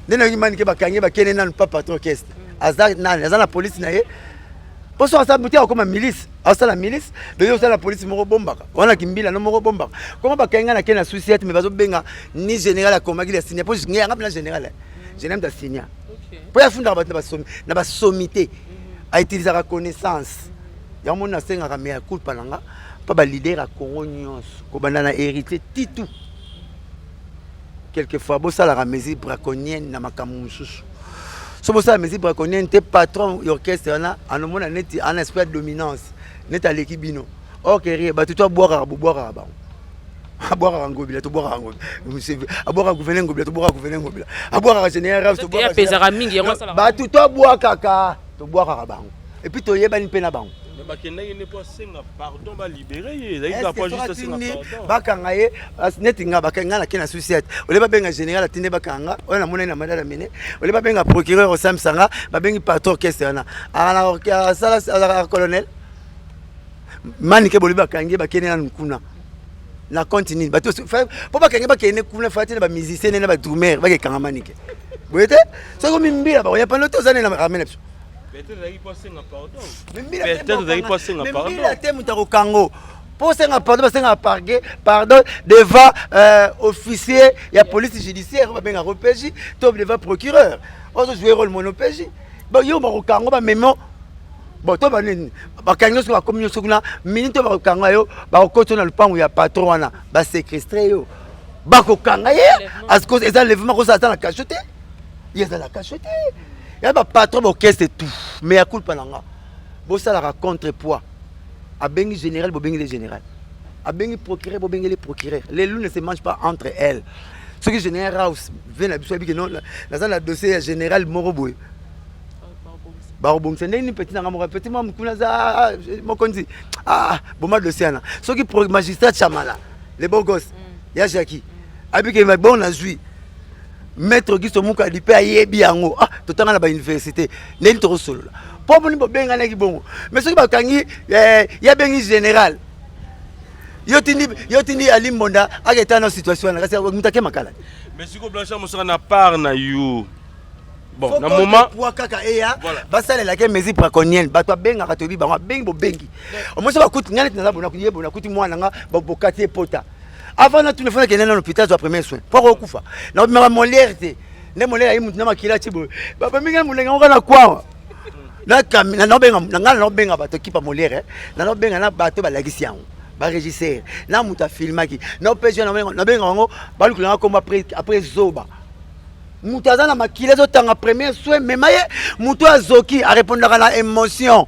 nde nayoki mani ke bakangi, bakende nanu pa patron orchestre. Aza nani? Aza na polisi na ye, mpo so asala mote akokoma milice, asala milice. Donc yo osala polisi moko bombaka wana, kimbila no moko bombaka. Koma bakangi nga, nake na sous-ciat, mais bazobenga ni général akomaki la signa, mpo yanga mpena général, général mutu asinya, mpo ye afundaka bato na basomi te, autilisaka connaissance yango. Moni nasengaka mea culpa na nga mpo baleader ya Congo nyonso, kobanda na Héritier Titu, quelquefois bosalaka mesure draconienne na makambo mosusu. So bosala mesure draconienne te, patron ya orchestre wana anomona neti ana esprit ya dominance, neti aleki bino. Or que rien, bato to abwakaka, bobwakaka bango. Abwakaka Ngobila, tobwakaka Ngobila. Abwakaka gouverneur Ngobila, tobwakaka gouverneur Ngobila. Abwakaka général, apesaka mingi yango. Bato to abwakaka, tobwakaka bango, et puis toyebani mpe na bango. Bakendaki nde mpo asenga pardon, balibere ye, ezalaki kaka mpo juste asenga pardon. Bakanga ye neti nga, bakanga nga, nake na sous-ciat, ole babenga général atinde bakanga oyo namonani na mandat d'amener, ole babenga procureur osambisa nga, babengi patron orchestre wana azalaka colonel Manike. Bolobi bakangi ye, bakende nanu kuna na compte nini? Bato mpo bakangi, bakende kuna fati na bamusicien na badrummer, bakekanga Manike boye te. Soki omimbila, bakoya pano te, oza nde na armée na biso. Peut-être ezalaki mpo asenga pardon. Peut-être ezalaki mpo asenga pardon. Mbila te, moto akokango mpo osenga pardon, basengaka parquet pardon devant officier ya police judiciaire oyo babengaka OPJ, to devant procureur oyo ozojouer rôle mono OPJ. Yo bakokango, bamemo bon to banini, bakangi nyonso, bakomi nyonso kuna minute oyo bakokanga yo, bakokoti na lupango ya patron wana, baséquestre yo, bakokanga ye. Eza enlèvement, kosala ata na cachot te, ye eza na cachot te ya bapatron baorchestre tout. Mais ya culpa na nga, bosalaka contrepoids. Abengi général, bobengi le général. Abengi procureur, bobengi le procureur. Les loups ne se mangent pas entre elles. Soki général House ve na biso, ayebiki non, naza na dossier ya général moko boye, bakobongisa ndenge nini? Petit nanga moko, petit mwa mokuna aza mokonzi, boma dossier wana. Soki magistrat Chamala, le beau gosse ya Jacki, abiki bon, nazwi maître Auguste Mukadi mpe ayebi yango, totanga na bauniversité, ndeni tokosolola mpo moni bobenganaki bongo. Mais soki bakangi, ye abengi général. Yo tindi, yo tindi Ali Mbonda aketa na situation wana, kasi mutu ake makala. Mais siko Blanchard Mosaka, na part na yo, bon, na moment poids kaka eya basalelaki mesure draconienne. Bato babengaka, toyebi bango, abengi bobengi omoso bakuti ngai neti naza bona ye bona kuti mwana nga bokati epota. Avant natuna, fona kende na hôpital, zwa premier soin po akokufa. Nakobimaka Molière te, nde Molière ayi mutu na makila ti boye, bamemi ngai molenge yango kaka na kwawa. Ngai naobenga bato ekipa Molière, nanaobenga na bato balakisi yango, barégisseur na moto afilmaki na opesi, nabenga bango balukelanga kombo. Après zoba, moto aza na makila, ezotanga, premier soin mema ye. Moto azoki arépondaka na émotion.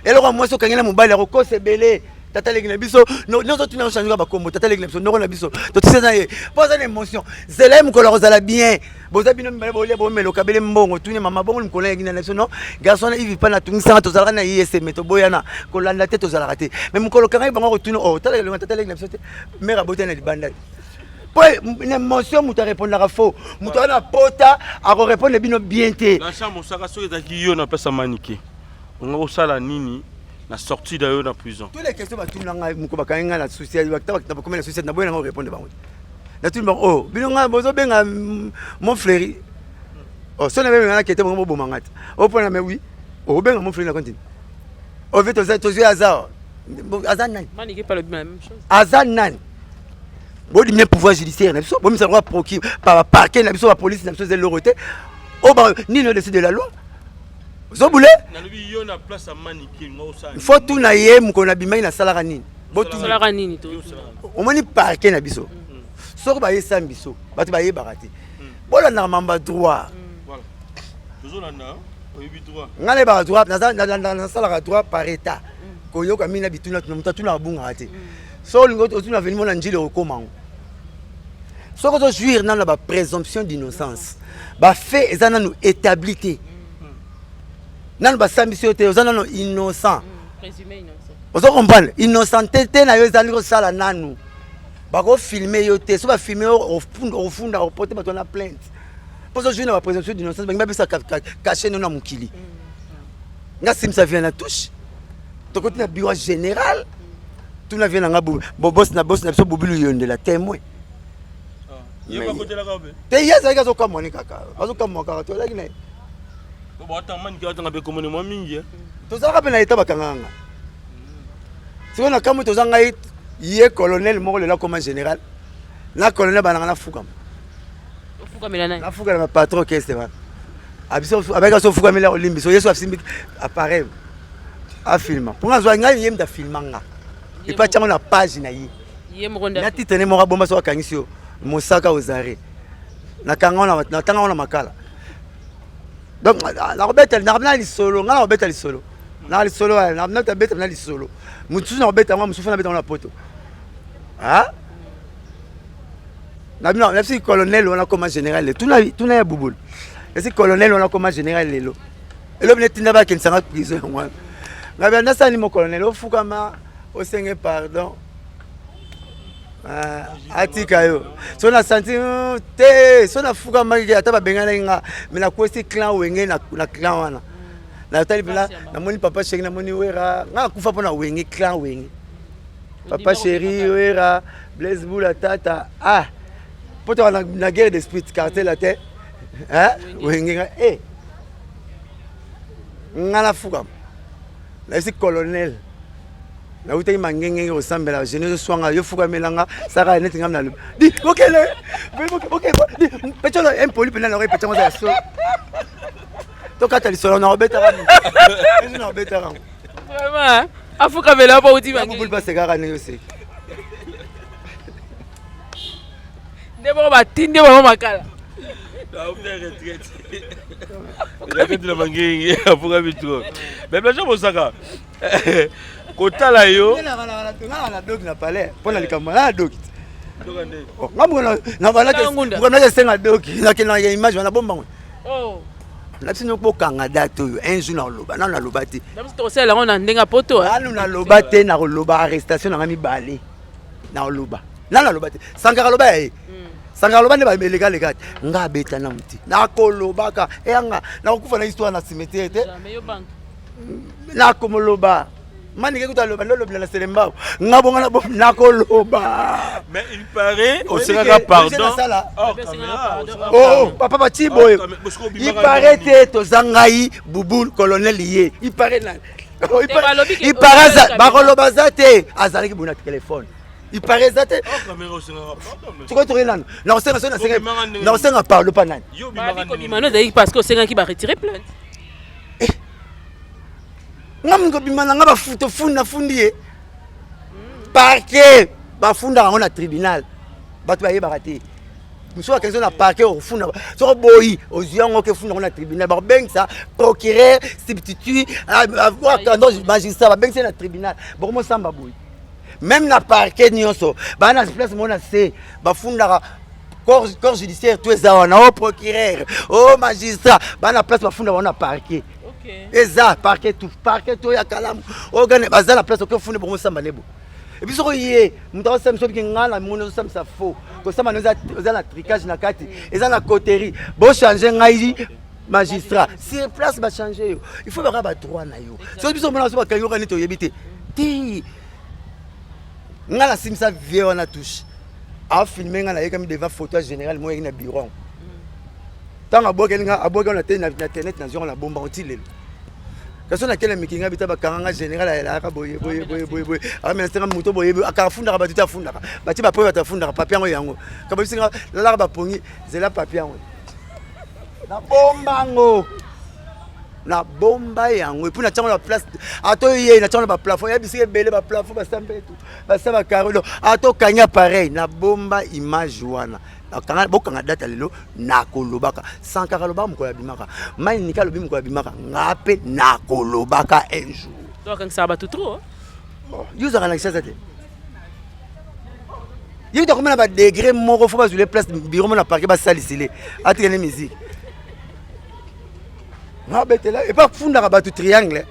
Eloko ya mwasi okangi na mobali akokosa ebele. Tata leki na biso nyonso tuna ochange bakombo. Tata leki na biso, noko na biso, totisa na ye mpo aza na émotion. Zela ye mokolo akozala bien. Boza bino mibale, bolia, bomeloka bele mbongo. Tuni mama bongo mokolo yaki na biso. Non, garçon na ivi mpa natungisanga, tozalaka na ye eseme, toboyana kolanda te, tozalaka te. Mais mokolo kangai bango akotuna o tala elonga tata leki na biso te, mare abotani na libanda te. Po na émotion moto arépondaka faux. Moto aza na pota akorépondre bino bien te. Blanchard Mosaka, soki ezalaki yo na place ya Manike, onga kosala nini na sortie na yo na prison? Tous les questions batuna ngai moko, bakangi ngai na souci, bakomi na souci, naboyi nanga korépondre bango te. Natuni bango: oh, bino ngai bozobenga mon fleuri? Oh, so nabenga ngai nakete bango boboma ngai te. O mpona mais oui, obenga mon fleuri na continue ovi tozwi aza aza nani? Manike pas la même chose. Aza nani? Bodimine pouvoir judiciaire na biso, bomisa lokola proki parquet na biso, bapolice na biso eza eloko te. Oyo nini au-dessus de la loi ozobule? Nalobi yo na place ya Manike, nga osala? Faut tuna ye mokolo nabimaki, nasalaka nini. Osalaka nini to? Omoni parquet na biso, soki bayesami biso, bato bayebaka te. Bolandaka mamba droit. Voilà, tozolanda, oyebi droit. Ngai nayebaka droit, nasalaka droit par état. Koyoka mingi na bituna tuna, moto atuna abungaka te. So olingi otuna veni mona njili, okokoma yango. Soki ozojouir nano na baprésomption d'innocence, bafait eza nano établi te, nano basambisi yo te, oza nano innocent. Présumé innocent. Ozo comprendre? Innocenté te na yo ezali kosala nanu bakofilme yo te. So bafilme yo, okofunda, okoporte bato wana plainte mpo ozojouir na baprésomption d'innocence. Bangi babisa cachet no na mokili. Nga simisa via na touche, tokoti na bureau général, tuna vie nanga boss na boss na biso Bobilu Yondela témoin. Ye bakotelaka mpe? Te, ye azalaki azokamwa ne kaka, azokamwa kaka, tozalaki na ye. Batanga Manike, batanga mpe komone mwa mingi, eh. Tozalaka mpe na eta, bakangaka nga. Sikoyo na kamwe, toza ngai ye colonel moko lelo akoma général na colonel bananga nafukama. Ofukamela nani? Nafukela na patron orchestre wana. Abiso abaki so ofukameli, olimbi so yeso asimbi appareil, afilma mpo nga azwa ngai. Ye mutu afilma nga epa tiango na page na ye. Ye moko nde na titre ne moko abomba. So akangisi yo Mosaka ozare, nakanga natanga ngo na makala. Donc nakobeta na lisolo, ngai nakobeta lisolo na lisolo, nabeta na lisolo mosusu, nakobeta yango mosusu, nabeta yango na poto. Nabisi colonel wana koma général, tuna ya Bubulu esi colonel wana koma général lelo. Elobi netinda bakendisanga prison yango wana. Ngai nasali mo colonel ofukama, osenge pardon, atika yo. So nasanti te, so nafukamaki ata babenganaki nga, me nakwesi clan Wenge. Na clan wana natali mpena, namoni papa chéri, namoni Wera. Nga nakufa mpo na Wenge, clan Wenge, papa chéri Wera, Blaise Bula, tata. Ah, mpo toka na guerre d'esprit, quartier la te Wenge. Nga e nga nafukama, nayesi colonel nautaki mangengenge kosambela gene ezoswanga yo, fukamelanga saka neti ngam nalobi di bokele petolo impoli mpena nango epetango ya so. Tokata lisolo, nakobetaka, nakobetaka. Vraiment, afukamela mpo uti. Bubulu basekaka ndenge oseki. Nde moko batindi bango makala. Akatila mangenge, afukami trop. Mais Blanchard Mosaka, kotala yo ngaka na doki na palais mpo na likambo na doki nga esenga doki nakendaka ya image wana bombango na biso. Bokanga date oyo, un jour nakoloba. Nano naloba te. Tosala yango na ndenge ya poto. Nano naloba te. Nakoloba arrestation nanga mibale, nakoloba. Nano naloba te. Sankara aloba ya ye, Sankara aloba nde bamelekaleka te. Nga abeta nanu te, nakolobaka eyanga, nakokufa na histoire na cimetière te, nakomoloba. Manike kutu aloba nde olobela na selembao nga bonga nakoloba. Mais il paraît osengaka pardon. Oh, papa bati boye il paraît te toza ngai bubul colonel ye il paraît nani? Il paraît bakoloba aza te, azalaki boye na telefone, il paraît eza te. Sikoyo tokoki nanu nakosenga, soki nasenga, nakosenga pardon pa nani? Kobima ezalaki parce que osengaki ba retirer plainte. Nga moto kobima na nga bafuta fundi, nafundi ye parquet, bafundaka yango na tribunal, bato bayebaka te. Mosusu akangi na parquet, okofunda soko boyi ozwi yango, okefunda yango na tribunal, bakobengisa procureur substitut, magistrat, babengisa na tribunal, bokomosamba boyi. Même na parquet nyonso baa na place moko na se bafundaka, corps judiciaire to eza wana, o procureur, o magistrat, baa na place bafundaka wana na parquet. Eza parquet tout, parquet to ya kalamu ogane, baza na place oke ofunde bongo osamba nebo. Et puis soko ye moto akosambisa, obiki nga na moni ozosambisa faux, kosamba eza na tricage na kati, eza na coterie, bochange ngai magistrat sur place, bachange yo. Il faut baka badroit na yo. Soki biso omona so bakangi yoka nini, toyebi te ti nga nasimbisa vie wana touche afilme nga, nayekami devant photo ya général moyaki na bureau. Ntango abwakeli nga, abwaki na te na internet, nazwi yango na bombango ti lelo. Kasi nakende mikili nga bita bakanga nga, général ayelaka boye boye boye boye boye, amenasenga moto boye boye, akaka afundaka bato te, afundaka batie bapreuve, bato afundaka papier yango yango kababisi nga lalaka bapongi zela papier yango nabombango, nabomba yango. Et puis natiango na place ato ye, natiango na baplafond ya bisika ebele, baplafond basambetu basa bakaro, donc ata okangi appareil, nabomba image wana. Bokanga date lelo, nakolobaka. Sankara alobaka mokolo abimaka, mai nika alobi mokolo abimaka, nga mpe nakolobaka un jour. Donc akangisaka bato trop. Yo ozalaka na Kinshasa te, ye kuta komona badegré moko, fo bazwile place bureau mo na parquet, basalisile atikene musique ngabetela epe afundaka bato triangle,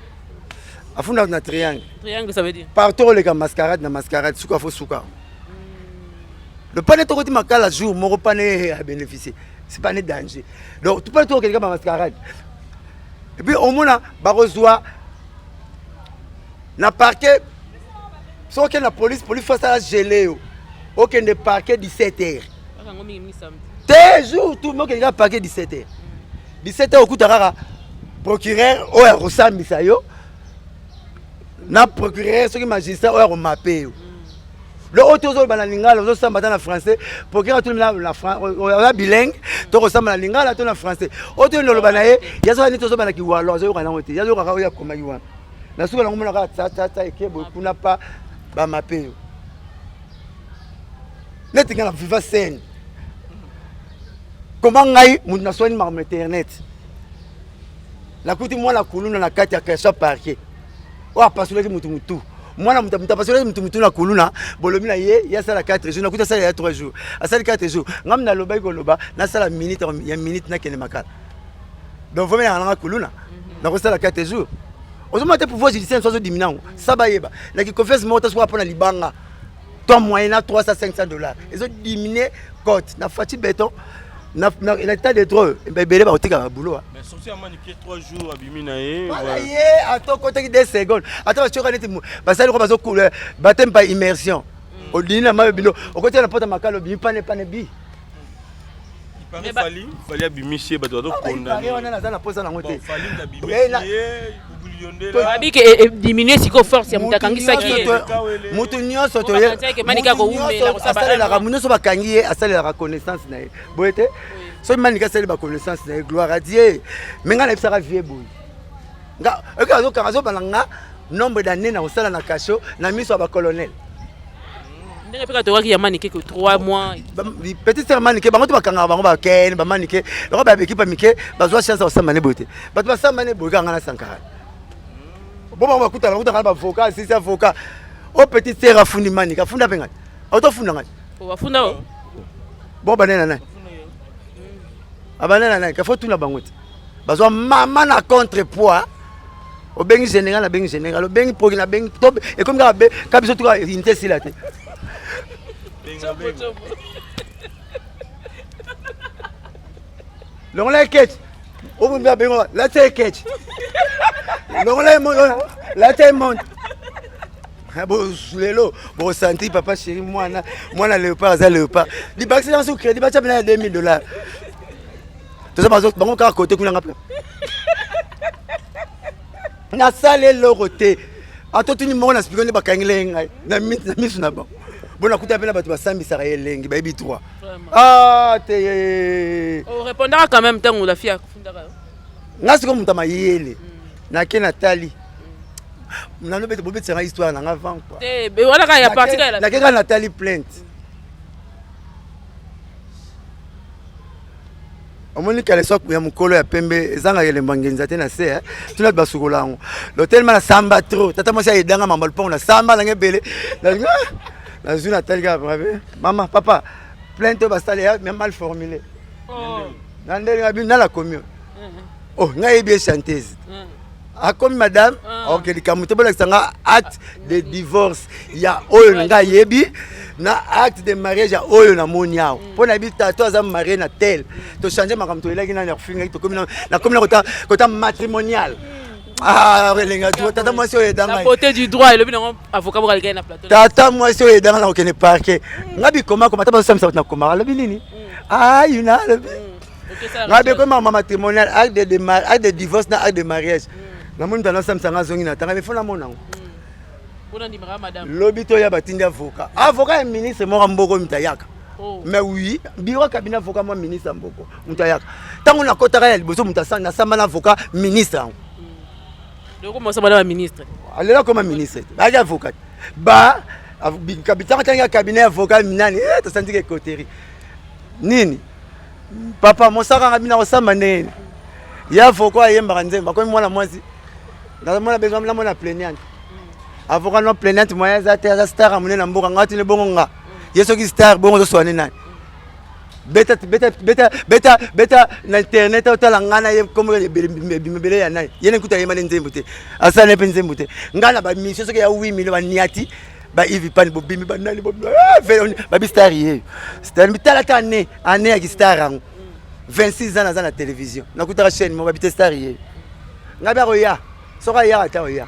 afundaka na triangle. Triangle, ça veut dire? Partout oleka mascarade na mascarade, suka fo suka le pane tokoti makala jour moko, pane abénéficier, c'est pas ne danger. Donc pane tokokende kaka bamascarade, et puis omona bakozwa na parquet. Soki okende na police, police fo asala gele yo, okende parquet 17 heures te, jour tout mokende kaka parquet 17 heures. 17 heures okuta kaka procureur oyo akosambisa yo na procureur, soki magistrat oyo akomape yo. Lo oyo tozoloba na lingala, ozosamba ata na français, procureur atuni oza bilingue, tokosamba na lingala to na français. Oyo toyini oloba na ye, yazoka nini, tozoba na kiwalo, azoyoka nango te, yazoyoka oyo akomaki wana na suka nango, mona kaka tsatsa eke boye kuna pa bamape yo. Neti ngai na viva scène koma ngai moto naswani makambo internet, nakuti mwana kuluna na kati ya kasha parquet oyo apasolaki motu motu, mwana moto moto apasolaki motu motu na kuluna, bolobi na ye ye asala 4 jours, nakuti asala ya 3 jours, asali 4 jours. Ngai nalobaki koloba nasala minute ya minute, nakende makala, donc vomi nanga nanga kuluna nakosala 4 jours. Ozomona te pouvoir judiciaire so azodimina yango sa bayeba naki confiance moko ta soka mpona libanga to moyen na 300 500 $ ezodimine cote na Faci Béton na état de droit, ebele bakotika babulo. Mais sorti ya Manike 3 jours abimi na ye. Wana ye ata okotaki 2 secondes, ata batioka neti basali ko bazokula baptême par immersion, odini na mayo bino, okoti na pota makala, obimi pane pane bi. Il paraît Fally, Fally abimisi ye, bato bazokondane. Wana naza na posa nango te. Fally abimisi ye. Babi ke diminue sikoyo force ya moto akangisaki ye. Moto nyonso asalelaka, moto nyonso bakangi ye asalelaka connaissance na ye boye te. Soki Manika asali baconnaissance na ye, gloire à Dieu. Mais ngai nayebisaka vie boye, nga oki azokanga, azobala nga nombre d'année na kosala na kasho na miso ya bacolonel. Ndenge mpe katokaki ya Manike ke 3 mois. Petite sœur Manike, bango to bakangaka bango, bakene bamanike loko baekipe ya mike, bazwa chance ya kosamba ne boye te. Bato basamba ne boye kaka nga na Sankara bo, bango bakutana, bakutaka na bavocat, asisi avocat o petite sœur afundi Manike, afunda mpe ngai, autofunda ngai. Bafunda o. Bo banena nani, abanena nani, kafo tuna bango te. Bazwa mama na contrepoids, obengi général, abengi général, obengi proki, nabengi to ekomi kaka ka biso tuka unité esila te. Longola eketi okombi, abengo lata eketi, longola lata emonte. Lelo bokosanti papa chéri, mwana mwana léopard aza léopard. Libakisi nanga so crédit, batya pena ya 2000 $. Toza bango kaka kote kuna. Nga mpe nasala eloko te. Atotuni moko na spiko nde bakangela ye ngai na miso na bango. Bo nakuta mpe na bato basambisaka ye elengi, bayebi droit. Ah te. Orépondaka quand même ntango la fille akufundaka yo? Nga sikoyo moto ya mayele, nake natali nano bete bobetisanga histoire nanga avant quoi. Te, wana kaka ya parti kaka. Nake kaka natali plainte. Omoni kaleso ya mokolo ya pembe ezangaka elembo ya ngenza te na se tuna basukola yango. Lotelema na samba trop. Tata mwasi ayedanga mamba lupango na samba nanga ebele. Nazwi, natali kaka. Mama, papa, plainte oyo basali ya mal formulé na ndenge nga bino nala komi. Oh, ngai yebi ye chanteuse akomi madame. Ok, likambo te, bolakisa nga acte de divorce ya oyo na ngai ayebi na acte de mariage ya oyo namoni awa, mpo nayebi tato aza marie na tel. Tochange makambo toyelaki nani akofingaki. Tokomi nakomi na kota matrimonial. Ah, elenga tata mwasi oyo edanga. Beauté du droit elobi nango avocat moko alikai na plateau. Tata mwasi oyo edanga na kokende parquet. Nga bikoma koma ata bazosambisa bato na komaka. Alobi nini? Ah, yuna alobi nga be komi matrimonial, acte de divorce na acte de mariage. Namoni moto anasambisa nga, azongi na tanga mefo namona yango. Lobi toya batindi avocat, avocat ya ministre moko mboko moto ayaka. Mais oui, bureau cabinet avocat mwa ministre ya mboko moto ayaka. Ntango nakotaka ya liboso, moto nasamba na avocat ministre yango. Alela akoma ministre te, bayaki avocat ba ntango ntangi ya cabinet avocat nani. Tosandiki ekoteri nini, papa mosaka nga bina kosamba ndenge nini ye avocat ayembaka nzembo akomi mwana mwasi. Nazomona besoin namona plaignante avocat no plaignante moyen aza te, aza star ya monene na mboka. Nga tini bongo nga ye soki star bongo ozoswane nani? Beta beta beta beta beta na internet, otala ngai na ye kombo ebele ya nani. Ye nekuta ayemba nde nzembo te, asala ne mpe nzembo te. Ngai na bamission soki ya 8 million baniati ba Ivi Pani bobimi banani babi star ye star. Tala ta ane ane ya kistar yango, 26 ans naza na télévision, nakutaka chaîne moko babi te star ye. Ngai mpe akoya soki ayaka te, oya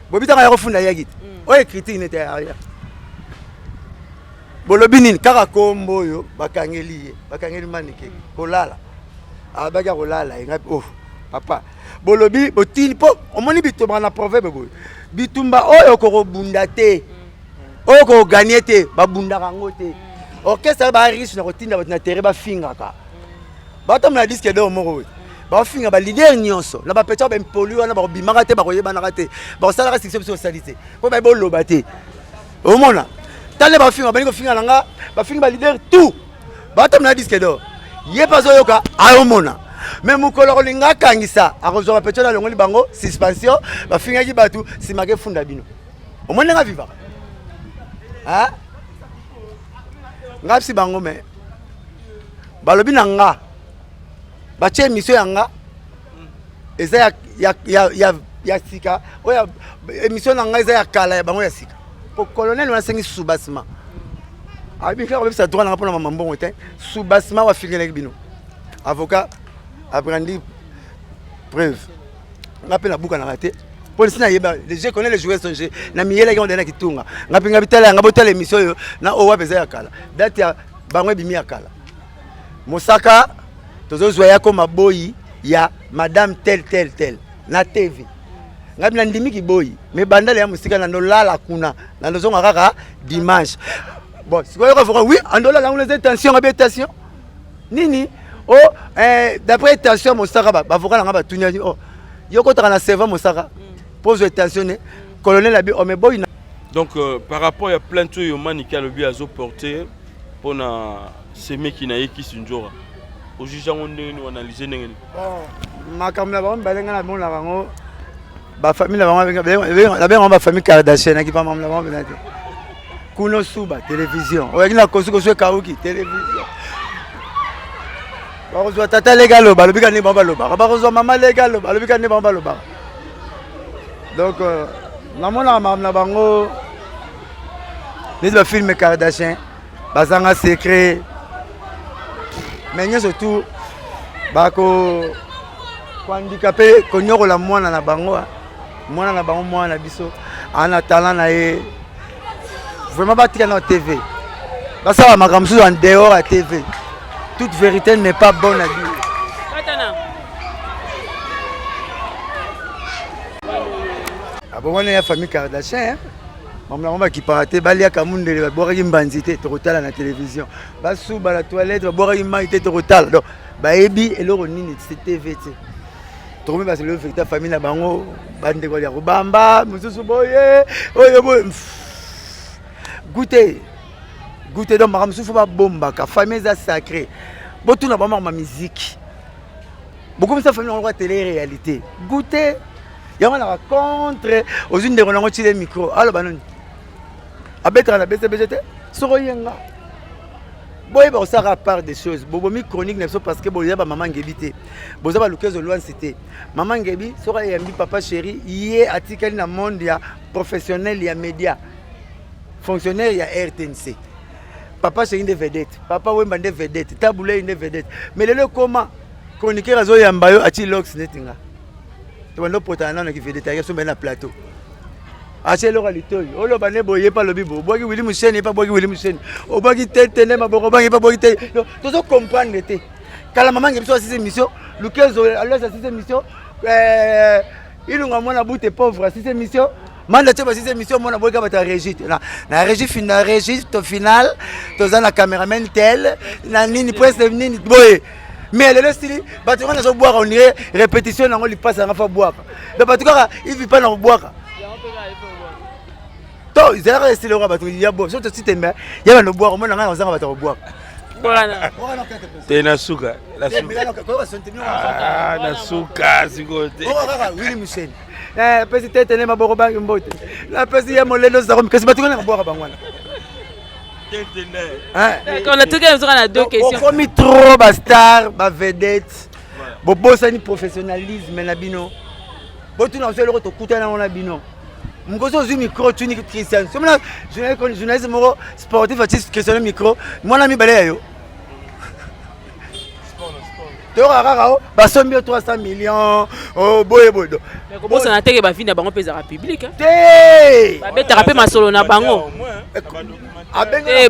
bobitaka ya kofunda yaki te. Oyo critique nete aya bolobi nini? Kaka kombo oyo bakangeli ye, bakangeli Manike kolala, abaki akolala ye. Ngai oh papa, bolobi botini mpo omoni bitumba na proverbe boye: bitumba oyo kokobunda te, oyo kokoganye te, babundaka yango te. Orchestre ba riche na kotinda bato na terrain, bafingaka, batambola na disque d'or moko boye, bafinga baleader nyonso na bapetits baimpoli wana. Bakobimaka te, bakoyebanaka te, bakosalaka succès biso osali te mpo baye boloba te. Omona tale bafinga, balingi kofinga na nga, bafingi baleader tout, batambola na disque d'or. Ye mpe azoyoka, ayomona. Mais mokolo akolinga akangisa, akozwa bapetits na alongoli bango suspension. Bafingaki bato, nsima akefunda bino. Omoni ndenge avivaka nga bisi bango. Mais balobi na nga batie émission ya nga eza ya sika. Oyo émission na ngai eza ya kala, ya bango ya sika. Po colonel wana asengi soubassement, abi kaka kobebisa droit nanga mpona mama mbongo te. Soubassement wafingelaki bino, avocat abrandi preuve. Nga mpe nabukanaka te mpo nsi nayeba, je connais les joueurs son jeu. Na miyelaki yango na kitunga. Nga mpe nga bitala yanga, botala émission oyo na oyo wapi eza ya kala, date ya bango ebimi ya kala. Mosaka tozozwa ya koma boyi ya madame tel tel tel na TV. Ngai na ndimiki boyi me bandala ya mosika na ndolala kuna na ndozonga kaka dimanche. Bon, sikoyo yoka voka oui andolala yango eza tension. Ngabi tension nini? O oh, d'après tension Mosaka, bavoka na nga batuni: oh, yo kotaka na cerveau Mosaka mpo ozwa tension ne colonel abi ome boyi. Donc par rapport ya plainte oyo Manike alobi azoporte mpona semeki na ye Kisi Nzora, ojuge yango ndenge nini? Oanalyse ndenge nini? Makambo na bango mibale, ngai namonaka yango bafamille na bango, nabenga bango bafamille Kardashian. Nakipa makambo na bango mpena te. Kuna osuba télévision, oyaki na kosu kosu ekauki télévision. Bakozwa tata leka aloba, alobi ka ndenge bango balobaka. Bakozwa mama leka aloba, alobi ka ndenge bango balobaka. Donc namonaka makambo na bango neti bafilm Kardashian, bazanga secret. Mais nyonso tu bako koandika mpe konyokola mwana na bango, mwana na bango, mwana na biso. Ana talent na ye. Vraiment batika na TV. Basala makambo mosusu en dehors ya TV. Toute vérité n'est pas bonne à dire. Katana. Ah bon, wana ya famille Kardashian, hein? Maman yango bakipaka te, baliaka mundele, babwakaki mbanzi te, tokotala na télévision. Basuba na toilette, babwakaki mai te, tokotala. Donc bayebi eloko nini TV te. Tokomi baselo vérité famille na bango, bandeko ya kobamba mosusu boye oyo boye, goûter goûter. Donc makambo mosusu babombaka, famille eza sacré. Botuna bango makambo ya musique, bokomisa famille yango télé réalité. Goûter yango naka contre. Ozwi ndeko nango, tile micro, aloba noni, abetaka na BCBG te. Soki oyenga boyeba kosalaka part des choses, bobomi chronique na biso, parce que boza bamama Ngebi te, boza balukezo lwansi te. Mama Ngebi soki ayambi Papa Chéri, ye atikali na monde ya professionnel ya média, fonctionnaire ya RTNC. Papa Chéri nde vedette, Papa Wemba nde vedette, Tabulei nde vedette. Mais lelo ekoma chroniqueur azoyamba yo, atie lox neti nga tobanda opotana nano ki vedette ayaki sombeli na plateau, atie eloko ya litoi, oloba nde boye, ye mpe alobi boye, obwaki Wili Musheni, ye mpe abwaki Wili Musheni, obwaki te te nde maboko obangi, ye mpe abwaki te. Tozo comprendre te. Kala mama Ngebi so asisi émission, Lukezo alosi asisi émission, Ilunga mwana bute pauvre asisi émission, manda tie basisi émission, mwana boyeka bato ya régie na régie na régie to final, toza na caméraman tel na nini, presque nini boye. Mais lelo esili, bato wana azobwaka, on dirait répétition nango lipasa yanga fa bwaka. Donc bato kaka ivi mpa na kobwaka to ezalaka esili oka bato ya bo so tosi tembe ya bando bwaka, omona ngai nazanga bato ya kobwaka. Te, na suka, na suka sikoyo te. Kaka Wili Musheni apesi te tene maboko bangi mbote, napesi ye molendo zako, kasi bato kana kobwaka bango wana. D'accord, na toki biso na deux questions. Okomi trop bastar, bavedette, bobosani professionnalisme na bino. Botuna biso eloko tokutana yango na bino. Mokosi ozwi micro, tuni Christian, somona journaliste moko sportif ati Christian micro, mwana mibale ya yo toyoka kaka o basombi yo 300 millions, boye boye. Do kobosana teke bavi na bango mpe ezalaka public. Te. Babetaka mpe masolo na bango,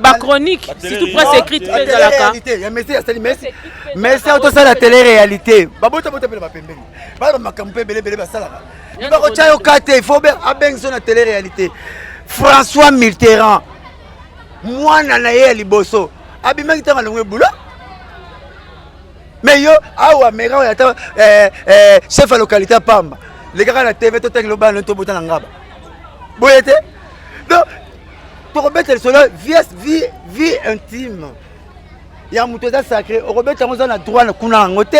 bachronique, surtout presse écrite mpe ezalaka. Ya Messi asali Messi, Messi tosala télé réalité, babotabota mpe na bapembeni, bana bamakambo mpe ebelebele basalaka, bakotya yo ka te. Il faut abengi so na télé réalité. François Mitterrand, mwana na ye ya liboso abimaki ntango alongo ebula. Mais yo awa mera oyo ata chef ya localité pamba lekaka na TV, totangela obana tobota na ngaba boye te. Donc tokobeta lisolo vie intime ya moto eza sacré. Okobeta yango, oza na droit kuna yango te.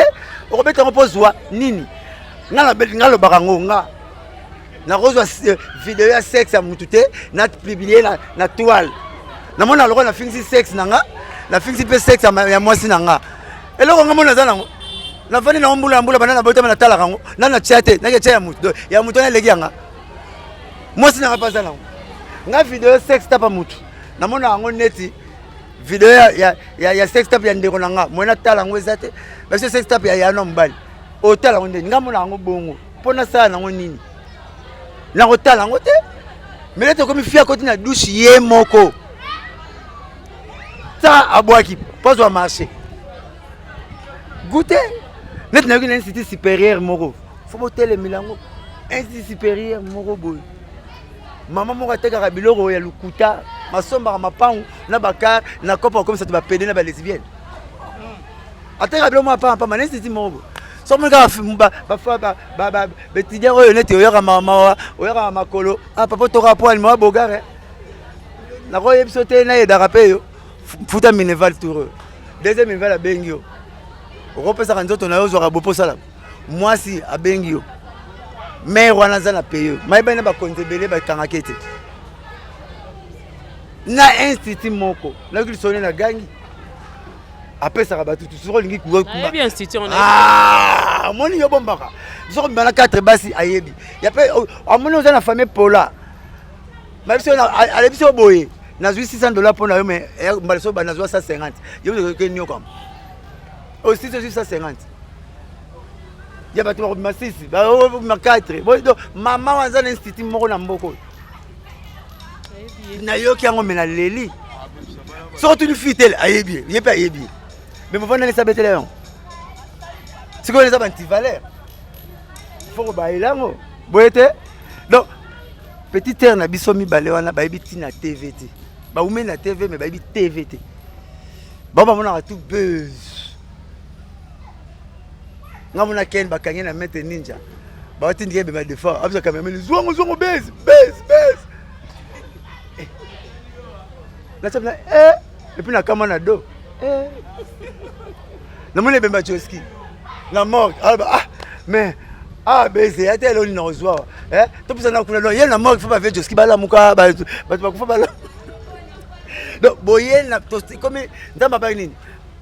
Okobeta yango mpo zwa nini? Nga lobaka yango, nga nakozwa video ya sexe ya motu te, na publie na toile, namona lokola nafingisi sexe na nga, nafingisi mpe sexe ya mwasi na nga. Eloko nga mona aza nango, nafandi nango mbula ya mbula, banda nabotama natalaka yango, na natia te, nake tia ya motu, ya motu wana eleki yanga. Mwasi na nga mpe aza nango. Nga video sexe tapa motu, namona yango neti video ya sexe tape ya ndeko na nga. Moye natala yango eza te. Baso sexe tape ya yana mobali, otala yango ndeni? Nga mona yango bongo mpo nasala nango nini? Nakotala yango te. Mais neti okomi fi akoti na douche ye moko, ta abwaki mpo azwa marché goûte. Neti nayoki na institut supérieur moko, fo botelemela yango, institut supérieur moko boye, mama moko atekaka biloko ya lokuta, masombaka mapangu na bakar na kopa, akomisa to bapede na balesbienne, atekaka biloko moko apamba na institut moko boye. So moni kaka baétudiant oyo neti oyaka mawa, oyaka makolo, ah papa, toka po alima bogare, nakoyebi biso te, nayedaka mpe yo futa minerval tour oyo, deuxième minerval abengi yo, okopesaka nzoto na yo, ozwaka bopo osala mwasi, abengi yo mare wana aza na paye mayebani na bakonzi ebele, bakangaki ete na institut moko. Nayoki lisolo na gangi apesaka bato soki olingi. Amoni yo bombaka, soki obima na 4 basi, ayebi ya mpe amoni oza na famille pola mabiso, alebi so boye, nazwi 600 $ mpo na yo, mais mbala so nazwa 150, yo ke nyokama osisi, ozwi 150 ya bato bakobima 6, bakobima 4. Mama wana aza na institut moko na mboka oyo. Nayoki yango me naleli. Soki otuni fitele ayebi ye, ye mpe ayebi ye. Mais mofanda nesi abetela yango. Sikoyo eza bantivaleur. Faut kobayela yango. Boye te? Donc petit terre na biso mibale wana bayebi ntina TV te. Baumeli na TV mais bayebi TV te. Bango bamonaka tout buzz. Nga mona Ken bakangi na Maître Ninja. Batindiki ebema defort. Abisa cameraman zwango zwango buzz buzz buzz. Natia na eh et puis nakama na do. Eh. Namoni ebemba Joski na morgue. Ah, ah mais ah beze ate eloni na kozwa eh topesa na kuna ye na morgue faut ba Joski balamuka bato bakufa balamuka. Donc boye na komi nzambe abaki nini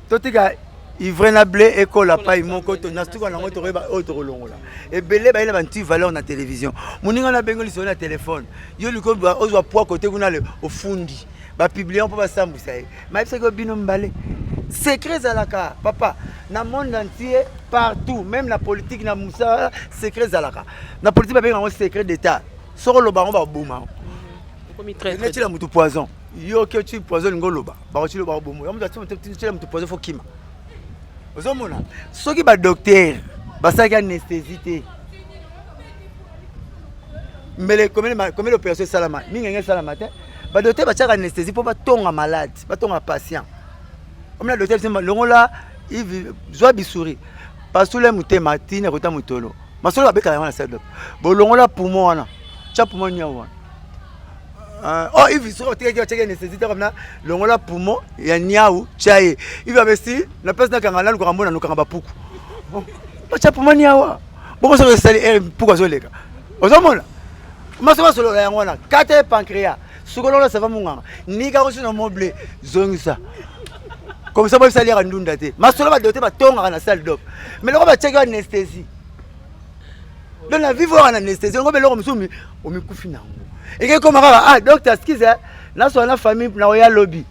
totika ivre na ble ekola pai moko to na suka nango tokoyeba oyo tokolongola ebele baye na banti valeur na télévision. Moninga na bengo lisolo na telefone yo liko ozwa poids kote kuna le ofundi bapublier mpo basambwisa ye. Mayebisaki yo bino mibale secret ezalaka papa na monde entier partout, même na politique na mosala secret ezalaka. Na politique babenga yango secret d'état. Soki oloba yango baboma netiela motu poison. Yo ke oti poison olingi oloba bakotila bakoboma yo moto atiela motu poison fo kima. Ozomona soki badocteur basalaki anesthésie te mbele combien d'opération esalama mingi enge esalama te. Badocteur batiaka anesthésie mpo batonga malade, batonga patient. Omona docteur biso longola zwa bisuri pasula motema tina kota motolo masolo babetaka yango na salle. Bolongola poumon wana, tia poumon niau wana. Oh Yves soki otikaki batiaki anesthésie te na longola poumon ya niau tia ye. Yves abesi na place nakanga nalukaka mbona nalukaka bapuku batya poumon niawa bongo soki esali ere puku azoleka. Ozomona maso basolola yango wana kata ye pancréas sukolongola sava monganga nika kosi na moble zongisa comme ça boyebisa aliaka ndunda te. Masolo badocteur batongaka na salle d'op mais loko batiaki anesthésie. Donc na vivre wana anesthésie yango beloko mosusu omikufi nango eke koma kaka ah docteur excuse naswa na famille na oya lobi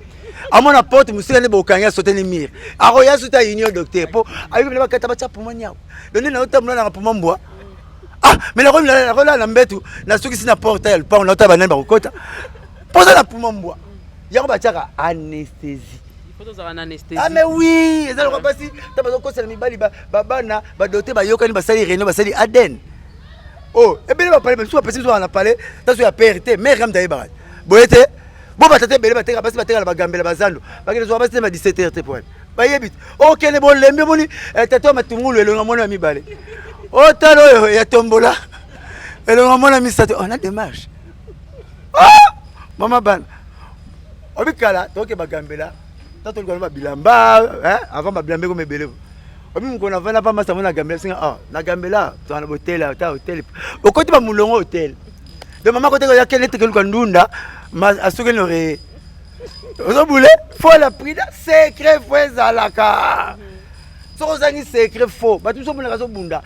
amona porte mosika nde bokangi asoteli mire akoya suta union docteur mpo ayebi bina bakata batya puma niawo. Donc nde naotambola nanga puma mbwa. Ah mais nakolala na mbetu nasukisi na porte ya lupango naotala banani bakokota mpoza na puma mbwa yango batiaka anesthésie. Ah mais oui, eza lokola basi ta bazokosela mibali babana badocteur bayokani basali réunion basali ADN. Oh ebele bapale biso bapesi biso na palais taso ya père te mère kam tayebaka boye te bo batata ebele bateka basi bateka na bagambela bazando bakende zwa basi te ma 17 heures te po bayebi te okende bolembi omoni tata ya matungulu elonga mwana ya mibale otala oyo ya tombola elonga mwana misato oh, na démarche ah! Mama bana obikala toke bagambela tata oluka na babilamba avant babilamba ekoma ebele obi mokolo navanda pa masa mo nagambela singa ah nagambela toza na botel ata hotel okoti bamulongo hotel. Donc mama koteka ya kende teke luka ndunda asukeli nore ozobule fo la prida secret fo ezalaka. Soki ozangi secret fo bato mosusu omonaka azobunda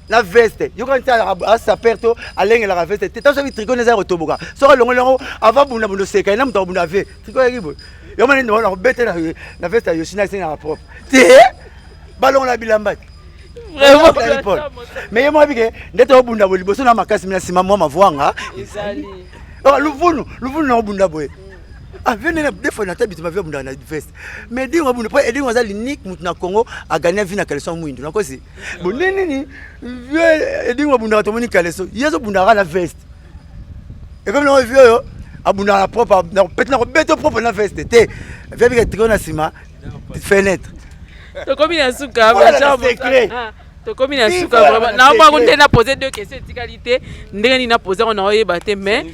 na veste yoka nti asaper to alengelaka veste te. Tanso tricot eza ya kotoboka soki alongoli yango avant bunda bunda oseka ye na moto akobunda ave tricot yaki boye yo mona nde nakobete na veste ya Yoshina esengaka propre te balongola bilamba te. Paul mais ye moko bike nde tobunda boye liboso na makasi mina nsima mwa mavwanga ezali luvunu luvunu na obunda boye. Ah vene des fois nata bitima vie abundaka na veste mais Edingo abunda po Edingo aza l'unique mutu na Congo agagna vie na caleçon mwindu nakosi bon nini nini vie Edingo abundaka tomoni caleçon ye azobundaka na veste ekomi nango vie oyo abundaka na propre peti na kobeta propre na veste te vie abika tricot na nsima fenêtre. Tokomi na suka secret. Tokomi na suka vraiment. Naomona nde na pose deux questions etikali te ndenge nini na pose yango naoyeba te mais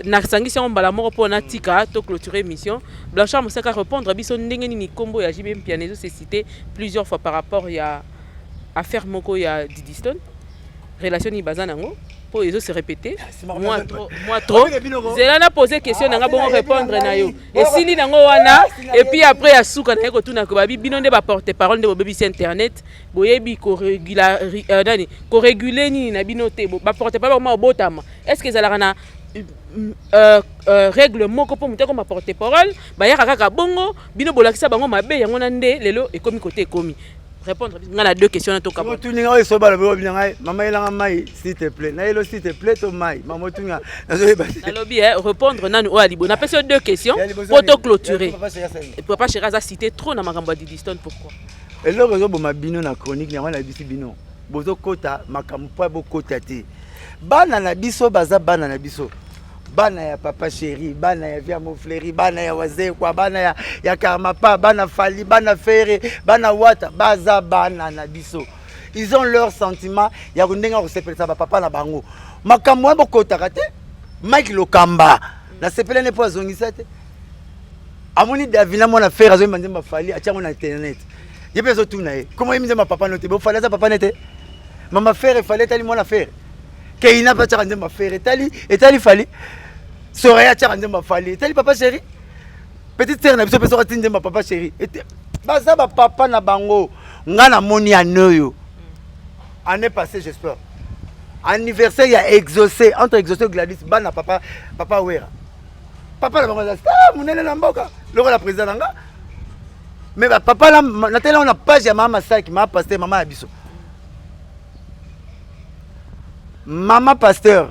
nasangisi yango mbala moko mpo natika to clôturer émission. Blanchard Mosaka, répondre biso ndenge nini nkombo ya JB Mpiana ezo se citer plusieurs fois par rapport ya affaire moko ya Didi Stone, relation nini baza nango mpo ezo se répéter? Moi trop, moi trop. Zela na pose question nanga bongo répondre na yo esili nango wana. Et puis après ya suka naye kotuna ko babi bino nde baporte parole nde bobebisi internet boyebi nani korégule nini na bino te baporte parole bakoma obotama. Est ce que ezalaka na règle moko mpo moto akoma porte parole bayaka kaka bongo bino bolakisa bango mabe yango na nde lelo ekomi kote ekomi? Répondre nga na deux questions na tokaba. Otuninga oyo soba lobi obi ngai mama yelanga mai s'il te plaît. Na yelo s'il te plaît to mai. Mama otunga nazoyeba. Nalobi eh répondre nanu oyo alibo. Napesi yo deux questions po to clôturer. Papa Chéri aza cité trop na makambo ya Didi Stone pourquoi? Eloko ezoboma bino na chronique yango nayebisi bino bozokota makambo mpo bokota te. Bana na biso baza bana na biso. Bana ya papa chéri, bana ya via mofleri, bana ya wazekwa, bana ya karmapa, bana fali, bana ferre, bana wata, baza bana na biso. Ils ont leur sentiment ya ndenge ya kosepelisa ba papa na bango. Makambo wana bokotaka te. Mike Lokamba nasepela ne mpo azongisa te. Amoni Davina mwana ferre azoyemba nzembo Fally atia yango na internet. Ye mpe azotuna ye komo yembi nzembo papa no te, bo Fally aza papa ne te. Mama ferre Fally etali mwana ferre. Keina mpe atiaka nzembo Ferre etali etali Fally. Soraya atiaka nzembo Fally etali papa chéri. Petite sœur na biso mpe soki ati nzembo papa chéri. Baza ba papa na bango. Nga namoni année oyo. Année passée j'espère. Anniversaire ya exaucé entre exaucé Gladys bana papa papa Wera. Papa na bango aza star monene na mboka lokola président na nga. Mais ba papa na natali na page ya mama Masaki, mama pasteur, mama ya biso. Mama pasteur